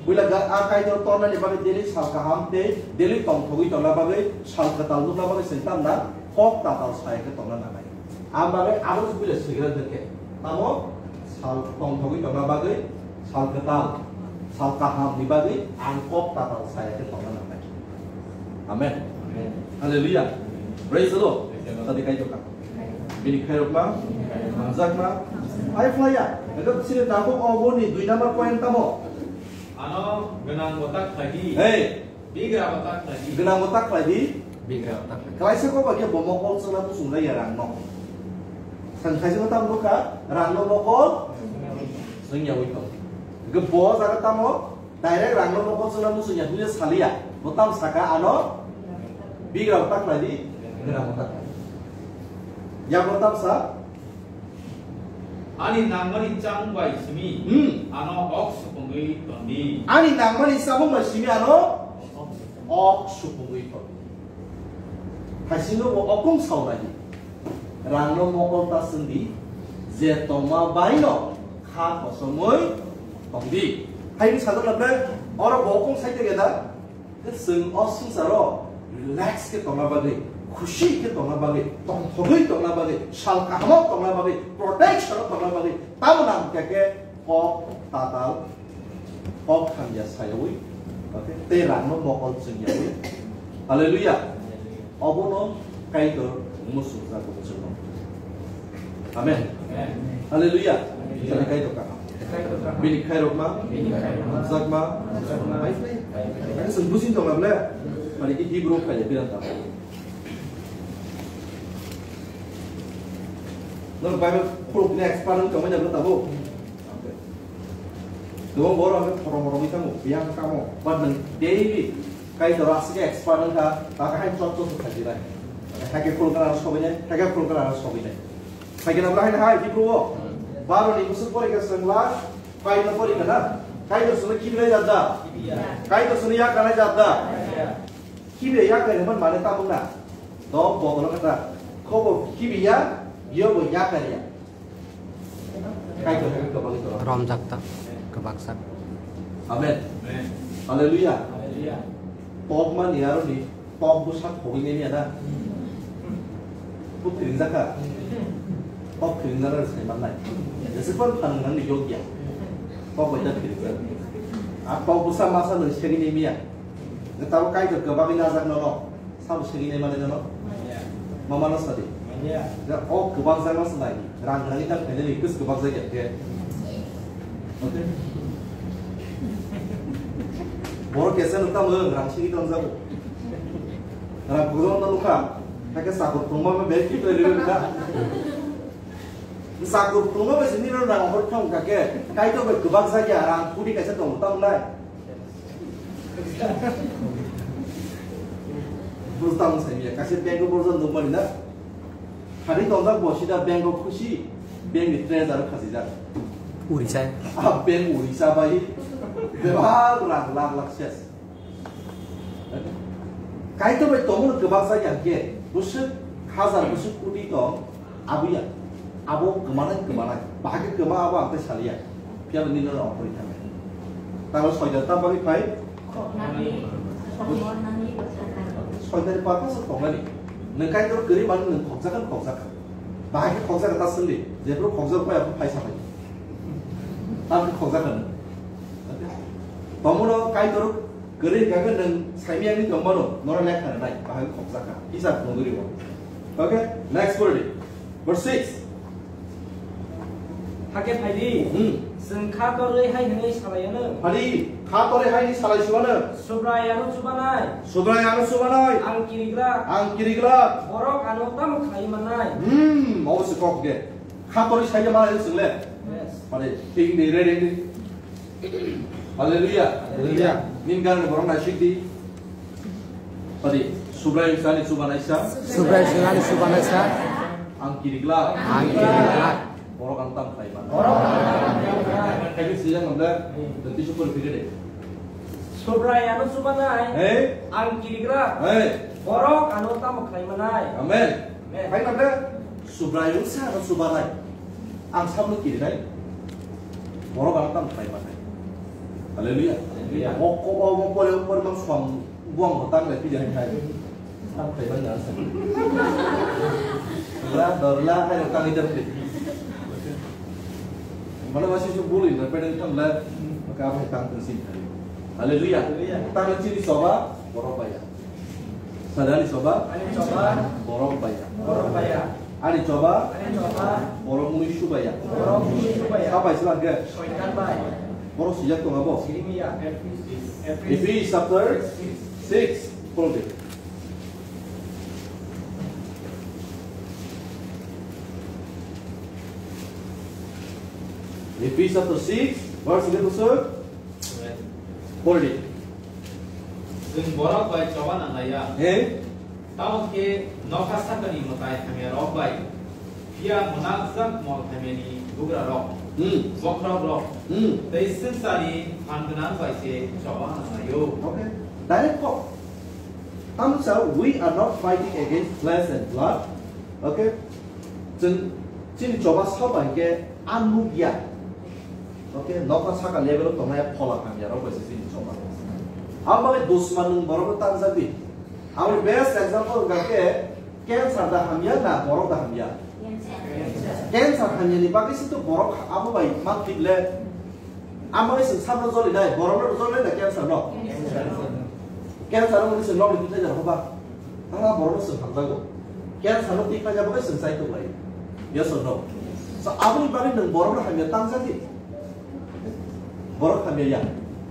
Puila ga a Kaitor tornani bagwi daily sal kaham tei daily tongthogwi tongna bagwi sal kwtal nukna bagwi chwng tamna kok tatal sai khe tongna nangnai. Ang bagwi abo se puila swigra dwkhe. Tamo sal tongthogwi tongna bagwi sal kwtal, sal kahamni bagwi ang kok tatal sai khe tongna nangnai. Amen. Hallelujah. Praise the Lord. Tadi kai toka. Bini khairokma, hamjakma, hai phlaiya. Ego sini tabuk oboni dui number point tamo. Ano gwnang bo tak khlai di. Hey. Bigra bo tak khlai di. Gwnang bo tak khlai di. Bigra bo tak khlai di. Khlaisa ko ba khe bo mokol chwngna muchung lai ya rang no. Sang khaisa ko tam lukha rang no mokol chwng ya wi to. Ge bo jaga tamo direct rang no mokol chwngna muchung ya duya saliya. Bo tam saka ano bigra bo tak khlai di. Gwnang bo tak khlai di. Ya bo tam sa Ani nangmani chamung bai simi Hmm. ano ok supungwi tondi. Ani nangmani chamung bai simi ano ok supungwi tondi. Haisingo bo okung saunai. Rangno mokol ta sindi, je tongma baino kha kosomwi tongdi. Haini sajak labre, oro bo okung saite geda. Chwng o swngcharo relax khe tongna bagwi, khusi khe tongna bagwi, tongthogwi tongna bagwi, sal kahamo tongna bagwi, protection o tongna bagwi, tamo nang khe khe kok tatal, kok hamya sayawi, okay, tei rangno mokol chwngyawi. Hallelujah. Obono Kaitor muchungjak bo chwngno. Amen. Amen. Hallelujah. Hallelujah. Chwng Kaitor kaham. Kaitor kaham. Bini khairokma, Bini khairokma, hamjakma, hamjakma, hai phlai. Hai phlai. Ani chwng busin tongna ble, mani ki Hebrew phaile biran tamo. Nang Bible khulukni expert wng tongmani ble tabo. Tebo borok hwnkhe phorom rogwi tamo, biyang tamo. But nwng daily Kaitor aswk expert wngkha, ta kahai chot chot khaijinai. Haikhe khulukna aro sogwinai, haikhe khulukna aro sogwinai. Haikhe nabla haino hai Hebrew o. Baro ni bwswk porikha chwng la, five no porikha na. Kaitor chwngno khibilai jat da. Kaitor chwngno yakarnai jat da. Khibiya yakarya hwnmani tamo na. To bodol kha ta. Khobo khibiya, yo bo yakarya. Kaitor hai kwbangwi tong. Romjak ta, kwbaksa. Amen. Amen. Hallelujah. Hallelujah. Tokmani aroni tok bwsa khogwi nai manya na. Bo phiringjak kha. Tok phiringjak rw sai mannai. Jeswk phan phan nang ni yokya. Tok bai ta phiringjak. A tok bwsa masa nang segwi nai manya. Tabo Kaitor kwbangwi najak nono. Sabo segwi nai mani nono? Manya. Mama no sadi? Manya. Da o kwbang jagma se nai. Rang rang itam khainani kwbang jagya khe. Okay. Borok kesa nukta mwng rang segwi tong jago. Rang kwbang no nukha. Hakhe sakur tongma ma bel kit lai rw kha. Sakur tongma ba sini rang hor thong kha khe. Kaitor bai kwbang jagya rang kudi kaisa tong tong nai. Bwswk tamo sai miya, kaisa bank o borjak nukmani na? Thani tongjak bo sida bank o khusi, bank ni treasurer khasijak. Urisa. Ah, bank Urisa bai bebak rang lakh lakh ses. Kaitor bai tongmani kwbang jagya khe, bwswk hajar bwswk koti tong, Abuya, abo kwmanai kwmanai. Bahai khe kwma abo ang tei saliya. Phiya bo nini no okhorwi thangnai. Tamo soitan tam bagwi phai? Khoknani, sokornani, bwsaknani. Soitanni purpose o khoknani. Nwng Kaitor kwrwi mano nwng khokjakha, khokjakha. Bahai khe khokjakha ta swngdi. Jephru khokjak phai aphuru phai sa phai. Tam khe khokjakha nwng. Tomono Kaitor kwrwi hwnkha khe nwng saimiyangni tongmano, norok lekha rwnai, bahai khokjakha. Hisab nuguri o. Okay, next word. Verse six. Hakhe phaidi, Hmm. Chwng kha torwi hai hwnwi salaiyano. Phadi, kha torwi hai hwnwi salai suwano. Subrai ano chubanai. Subrai ano chubanai. Ang kirigla. Ang kirigla. Borok ano tamo khlai mannai. Hmm, obo se kok de. Kha torwi sai de malai chwng le. Yes. Phadi, thik ni, ready ni. Hallelujah. Hallelujah. Nin gan borok naisik di. Padi, Subrai wngsa ani chubanai sa. Subrai wngsa ani chubanai sa. Ang kirigla. Ang kirigla. Borok ang tam khlai man. Borok ang tam khlai man. Khaidi sijak nang da, da tisu pori phiri de. Subrai ano chubanai. Hey. Ang kirigla. Hey. Borok ano tamo khlai manai. Amen. Amen. Hai nang da, Subrai wngsa ano chubanai. Ang sabno kirinai. Borok ang tam khlai manai. Hallelujah. Hallelujah. Mokko, mokko, mokko, mokko, mang suang. Buang bo tang lai pide hai khai. Tang khai ban dan sa. La dor la hai tang idar pide. Mana masih su buli na pedang tang la ka hai tang tang sin khai. Hallelujah. Hallelujah. Tang la chini soba borok baya. Ani choba? Ani choba. Borok baya. Borok baya. Ani choba? Ani choba. Borok mui subaya. Borok mui subaya. Sabai sila ke? Soitan bai. Borok sijak tongo bo? Jeremiah. Ephesians. Ephesians chapter six. Follow it. Ephesians chapter six, verse eleven, sir. Pori. Chwng borok bai choba nanglaiya. He? Tamo khe nokha sakani mwtai hamyarok bai, phiya mwnakjak mol hamyani bugrarok, hmm, bokhorokrok, hmm, tei swngcharni phan gwnang bai se choba nanglaio. Okay. Direct kok. Tamo sa, we are not fighting against flesh and blood. Okay. Chwng chini choba saba hinkhe a nukya. Okay, nokha saka level o tongnai phola hamya rok bai se chini choba. Abo bagwi dusman nwng borok no tangjak di. Aboni best example wngkha khe cancer da hamya na borok da hamya? Cancer hamya ni bagwi se to borok abo bai ma thik le. Amoni se sabno joli nai, borok no joli nai cancer no. Cancer no se nok ni thai jar hoba. Tara borok no se hamjago. Cancer no thik nai abo se sai to lai. Yes or no? So aboni bagwi nwng borok no hamya tangjak di. Borok hamya ya.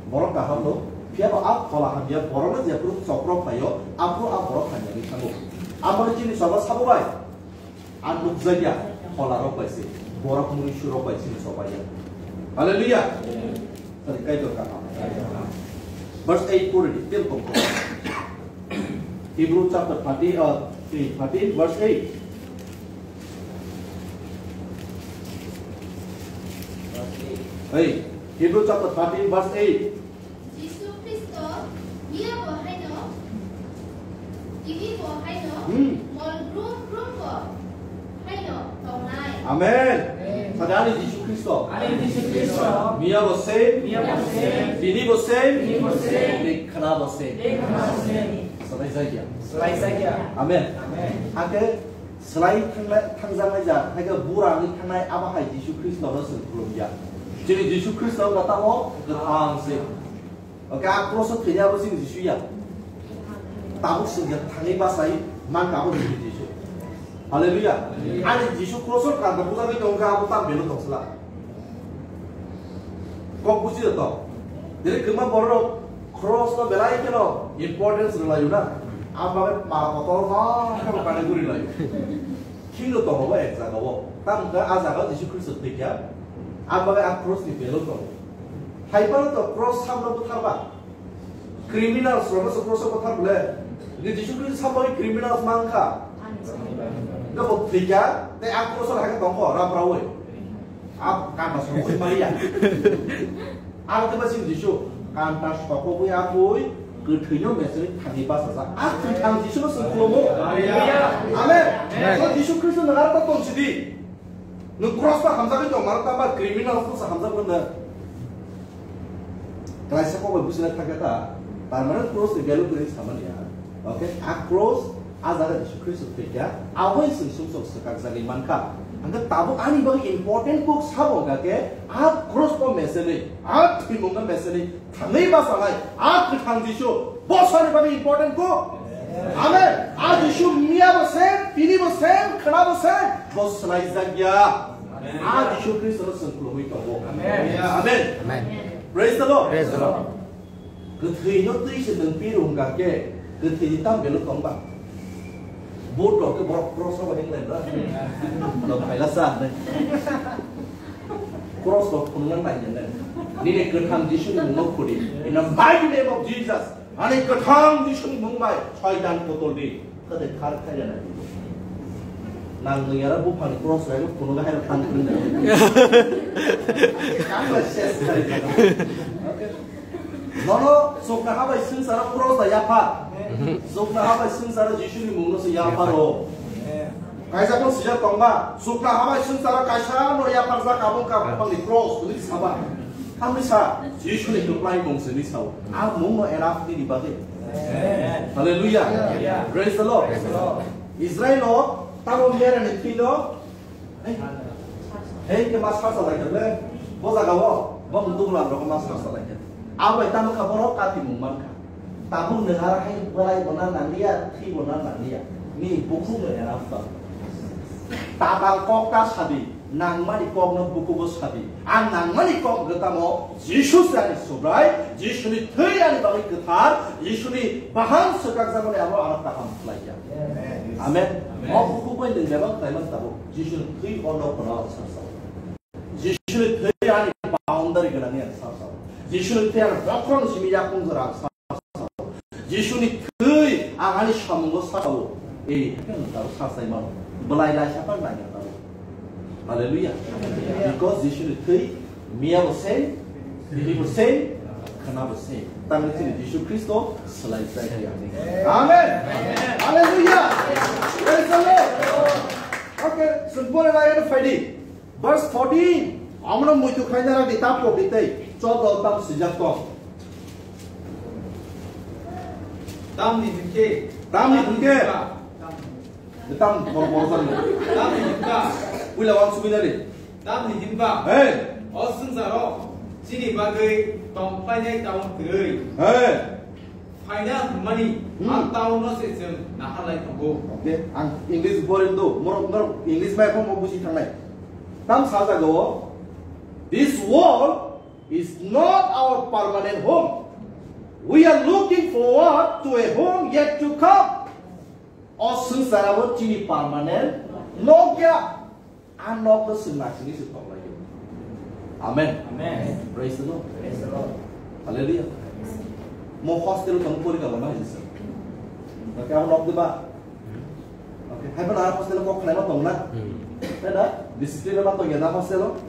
Borok kaham no. Phiya ba a phola hamya borok no jephru chokro phaio, aphru a borok hamya ni thango. Amoni chini choba sabo bai. A nukjakya phola rok bai se, borok mui surok bai se choba ya. Hallelujah. Sari Kaitor kaham. Verse eight pori di, tel kong kong. Hebrew chapter thirteen, uh, thirteen, verse eight. Hey, Hebrew chapter thirteen, verse eight. Jisu Khristo miya bo haino, tini bo haino, hmm, mol brum brum bo haino tongnai. Amen. Amen. Sadi ani Jisu Khristo. Ani Jisu Khristo. Miya bo same. Miya bo same. Tini bo same. Tini bo same. Tei khna bo same. Tei khna bo same. Salai jagya. Salai jagya. Amen. Amen. Ake Slai thanglai, thangjaknai ja, hai khe bura wngwi thangnai, abo hai Jisu Khristo no chwng khulum ya. Chini Jisu Khristo wngkha tamo kwthang se. Oke, a cross o thwini abo chini Jisu ya. Tabuk chwng ya thangwi bachai mankha abo chini Jisu. Hallelujah. Ani Jisu cross o kanta bujagwi tongkha abo tam belo tongsla. Kok buji to. Jadi kwma borok cross no belai kheno importance rwlaio na. Ang bagwi para kotor ma kheno kanwi guri laio. Khingno tongo bo ek jaga o. Tamo khe a jaga o Jisu Khristo thwikha. Ang bagwi a cross ni value tongo. Hai phano to cross samno butharba. Criminals rokno se cross o buthar bole. Ni Jisu Khristo samno criminals mankha. Nabo thwikha, tei a cross o hai khe tongkho, rap rawi. Ab kanta sokwi maya. Aro khe ba chini Jisu kanta sokogwi abwi kwthwino meseni thangwi bachajak. A kwthang Jisu no chwng khulumo. Amen. Amen. So Jisu Khristo no aro ta tong sidi. Nwng cross ta hamjagwi tong mano, ta ba criminal cross hamjak mano. Klaisa kok bai buchina thangkhe ta, permanent cross ni value kwrwi samani ya. Okay, a cross, a jaga Jisu Khristo thwikha, aboni chwng sumsok swkakjagwi mankha. Hwnkhe tabuk ani bagwi important kok sabo hwnkha khe, a cross no mesenwi, a thwimung no mesenwi, thangwi bachanai, a kwthang Jisu, bo sani bagwi important kok. Amen. A Jisu miya bo same, tini bo same, khwna bo same, bo swlai jak ya. A Jisu Khristo no chwng khulumwi tongo. Amen. Amen. Amen. Praise the Lord. Praise the Lord. Kwthwi no twi se nwng pi rung ka khe, kwthwi ni tam belo tong ba. Bo to ke borok cross ro hing lai ba. Lo phaila sa ne. Cross ro phunlang nai ne. Nini kwthang Jisu ni mung no khudi. In the mighty name of Jesus. Ani kwthang Jisu ni mung bai Soitan kotol di. Kade khar khaila na di. Nang nung yara buphang ni cross rai phunuk hai rok thang phung da. Kang la ses khai. Nono chukna habai swngcharo cross da yaphar. Chukna habai swngcharo Jisu ni mung no se yapharo. Kaisa kok sijak tongba, chukna habai swngcharo kaisa no yapharjak abo ka buphang ni cross, hwnwi saba. Tamni sa, Jisu ni kwplai mung se hwnwi sao. A mung no enough nini bagwi. Amen. Hallelujah. Hallelujah. Praise the Lord. Praise the Lord. Israel no tamo mera ni thwi no. Hey, hey, ke mas harsa lai le. Bo jaga o, bo mung duglam rok mas harsa lai. Abai tamo kha borok kati mung man kha. Tabuk nwng aro hai belai bo na nangliya, thwi bo na nangliya. Nini bukhuk no enough tong. Tatal kok ta sadi, nangmani kok no bukugo sadi. Ang nangmani kok gotamo Jisu se ani Subrai, Jisuni thwi ani bagwi kwthar, Jisuni baham swkakjakmani abo ano kaham khlaiya. Amen. Amen. O bukhuk bai nwng bebak khlaiman tabuk Jisuni thwi o nok no ang sarsao. Jisuni thwi ani boundary gwnangni ang sarsao. Jisuni thwi ani bokhorok simi yakung jora ang sarsao. Jisuni thwi ang ani samungo sarsao. Ei, haikhe nwng tabuk sarsai mano. Belai laisa phano nangya tabuk. Hallelujah. Because Jisuni thwi miya bo same, tini bo same, khwna bo same. Tamni chini Jisu Khristo swlai jai ya. Amen. Hallelujah. Praise the Lord. Okay, chwng pore lai ano phaidi. Verse fourteen. Amno muitu khaina radi ta pok di tei. Chok dol tam sijak tong. Tamni hwnkhe. Tamni hwnkhe. Tam bor bor jani. Tamni hwnkha. Puila wang sumina di. Tamni hwnkha. Hey. O swngcharo chini bagwi tong phlainai taun kwrwi. Hey. Phaina hwnmani Hmm. a taunno se chwng naharlai tongo. Okay, ang English boring do. Morok norok English bai phano buji thangnai. Tam sajago, this world is not our permanent home. We are looking forward to a home yet to come. O swngcharabo chini permanent nok ya. A nokno chwng naisingwi se tonglaio. Amen. Amen. Praise the Lord. Praise the Lord. Hallelujah. Mo hostel tong porikha lama hinsa. Okay, abo nok diba? Okay, hai bana hostel kok khlaima tong na? Hmm. Hai na? Discipline ma tong ya na hostel?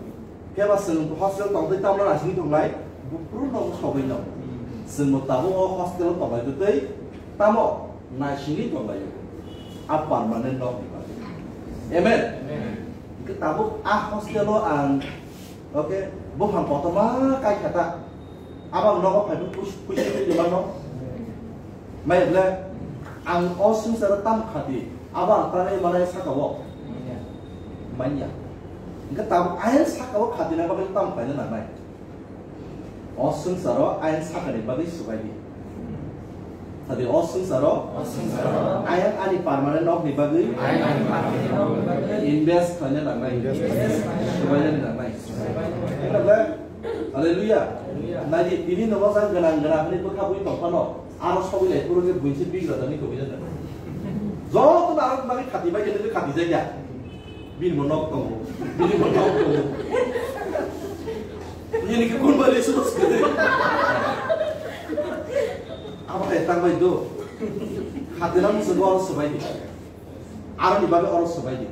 Khe ba chwng hostel tong tei tamna naisingwi tonglai? Bupru nok sogwi no. Chwng mo tabuk o hostel tonglai tei tamo? Naisingwi tonglaio. A permanent nok ni bagwi. Amen. Amen. Hwnkhe tabuk a hostel o ang, okay, buphang kotorma kai kha ta. Abo ang nogo phai phai pus-, puisi twi rwmano. Maya ble ang o swngcharo tam khati. Abo ang tanwi manai saka o. Manya. Hwnkhe tabuk ayang saka o khati na bagwi tam khlaina nangnai. O swngcharo ayang sakani bagwi swbai di. Sadi o swngcharo O swngcharo ayang ani permanent nokni bagwi ayang ani permanent nokni bagwi invest khlaina nangnai. Invest khlaina swbainani nangnai. Swbainani nangnai. Hallelujah. Hallelujah. Naidi tini nogo jang gwnang gwnang hwnwi bwkha bui tongphano aro sogwi lai phuru khe buinse bigra jani tongwi jani. Joto aro bagwi khati bai khe khati jakya. Bini bo nok tongo. Bini bo nok tongo. Nini khe kun bari sus khe. Abo hai tang bai do. Khatina musu go oro swbai di. Aro ni bagwi oro swbai di.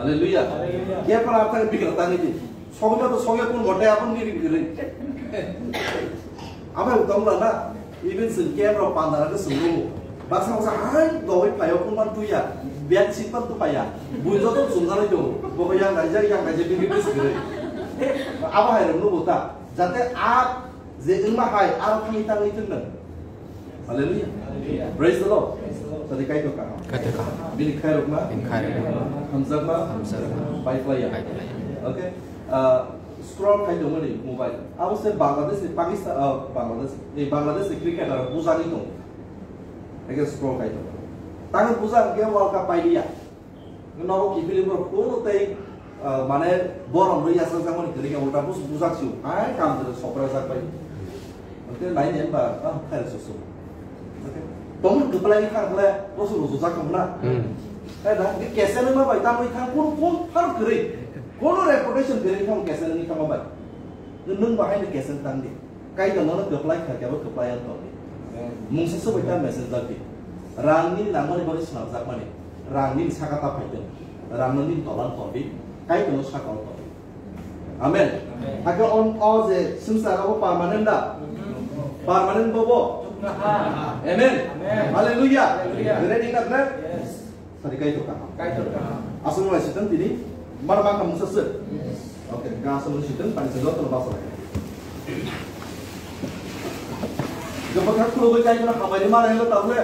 Hallelujah. Hallelujah. Khe para apa bigra tang di. Sogma to sogya kun gote apun ni ring ring. Abo utang la na. Even chwng camp rok pandara khe chwng nukgo. Baksa baksa hai dogwi phaio phone man tuya. Bag seat man tuphaiya. Bui joto chumjagwi tongo. Bo yang naijak yang naijak bini bwswk kwrwi. Abo hai rok nukgo ta. Jate a je wngma hai aro thangwi tangwi thwng nang. Hallelujah. Hallelujah. Praise the Lord. Praise the Lord. Sadi Kaitor kaham. Kaitor kaham. Bini khairokma. Bini khairokma. Hamjakma. Hamjakma. Pai phlaiya. Pai phlaiya. Okay. Uh, scroll khai tongmani mobile. Abo se Bangladesh ni Pakistan, uh, Bangladesh, eh, Bangladesh ni cricketer bujagwi tongo. Ege scroll khai tongo. Tangwi bujak hwnkhe World Cup pailiya. Nogo kiphilwi borok kono tei, uh, mane borom rwi yachakjakmani kwrwi khe ulta bus bujak sio. Hai kam jora sopra jak bai. Hwnkhe laini hwnba, ah, khairok susu. Hwnkhe tongmung kwplai wngkha hwnkhe bosu rujujak tongna. Hmm. Hai da, hwnkhe kesen wngma bai tamwi thang kono phone phano kwrwi. Kono reputation kwrwi thang kesen wngwi thangma bai. Nwng bahai ni kesen tang di. Kaitor nono kwplai kha khe bo kwplai wng tong di. Amen. Mungsa se bai ta message dak di. Rang nini nangmani bagwi swnamjakmani. Rang nini saka ta phai tong. Rang no nini tola wng tong di. Kaitor no saka wng tong di. Amen. Amen. Hakhe on o je swngchar abo permanent da? Permanent bo bo? Amen. Amen. Hallelujah. Hallelujah. Ready na bre? Yes. Sadi Kaitor kaham. Kaitor kaham. Aswk wng lai sitwng tini? Mar ma kaham mungsa se? Yes. Okay, ga aswk wng sitwng, tani se joto no basa lai. Gabakha khulugwi Kaitor hambai ni mara hilo tabule.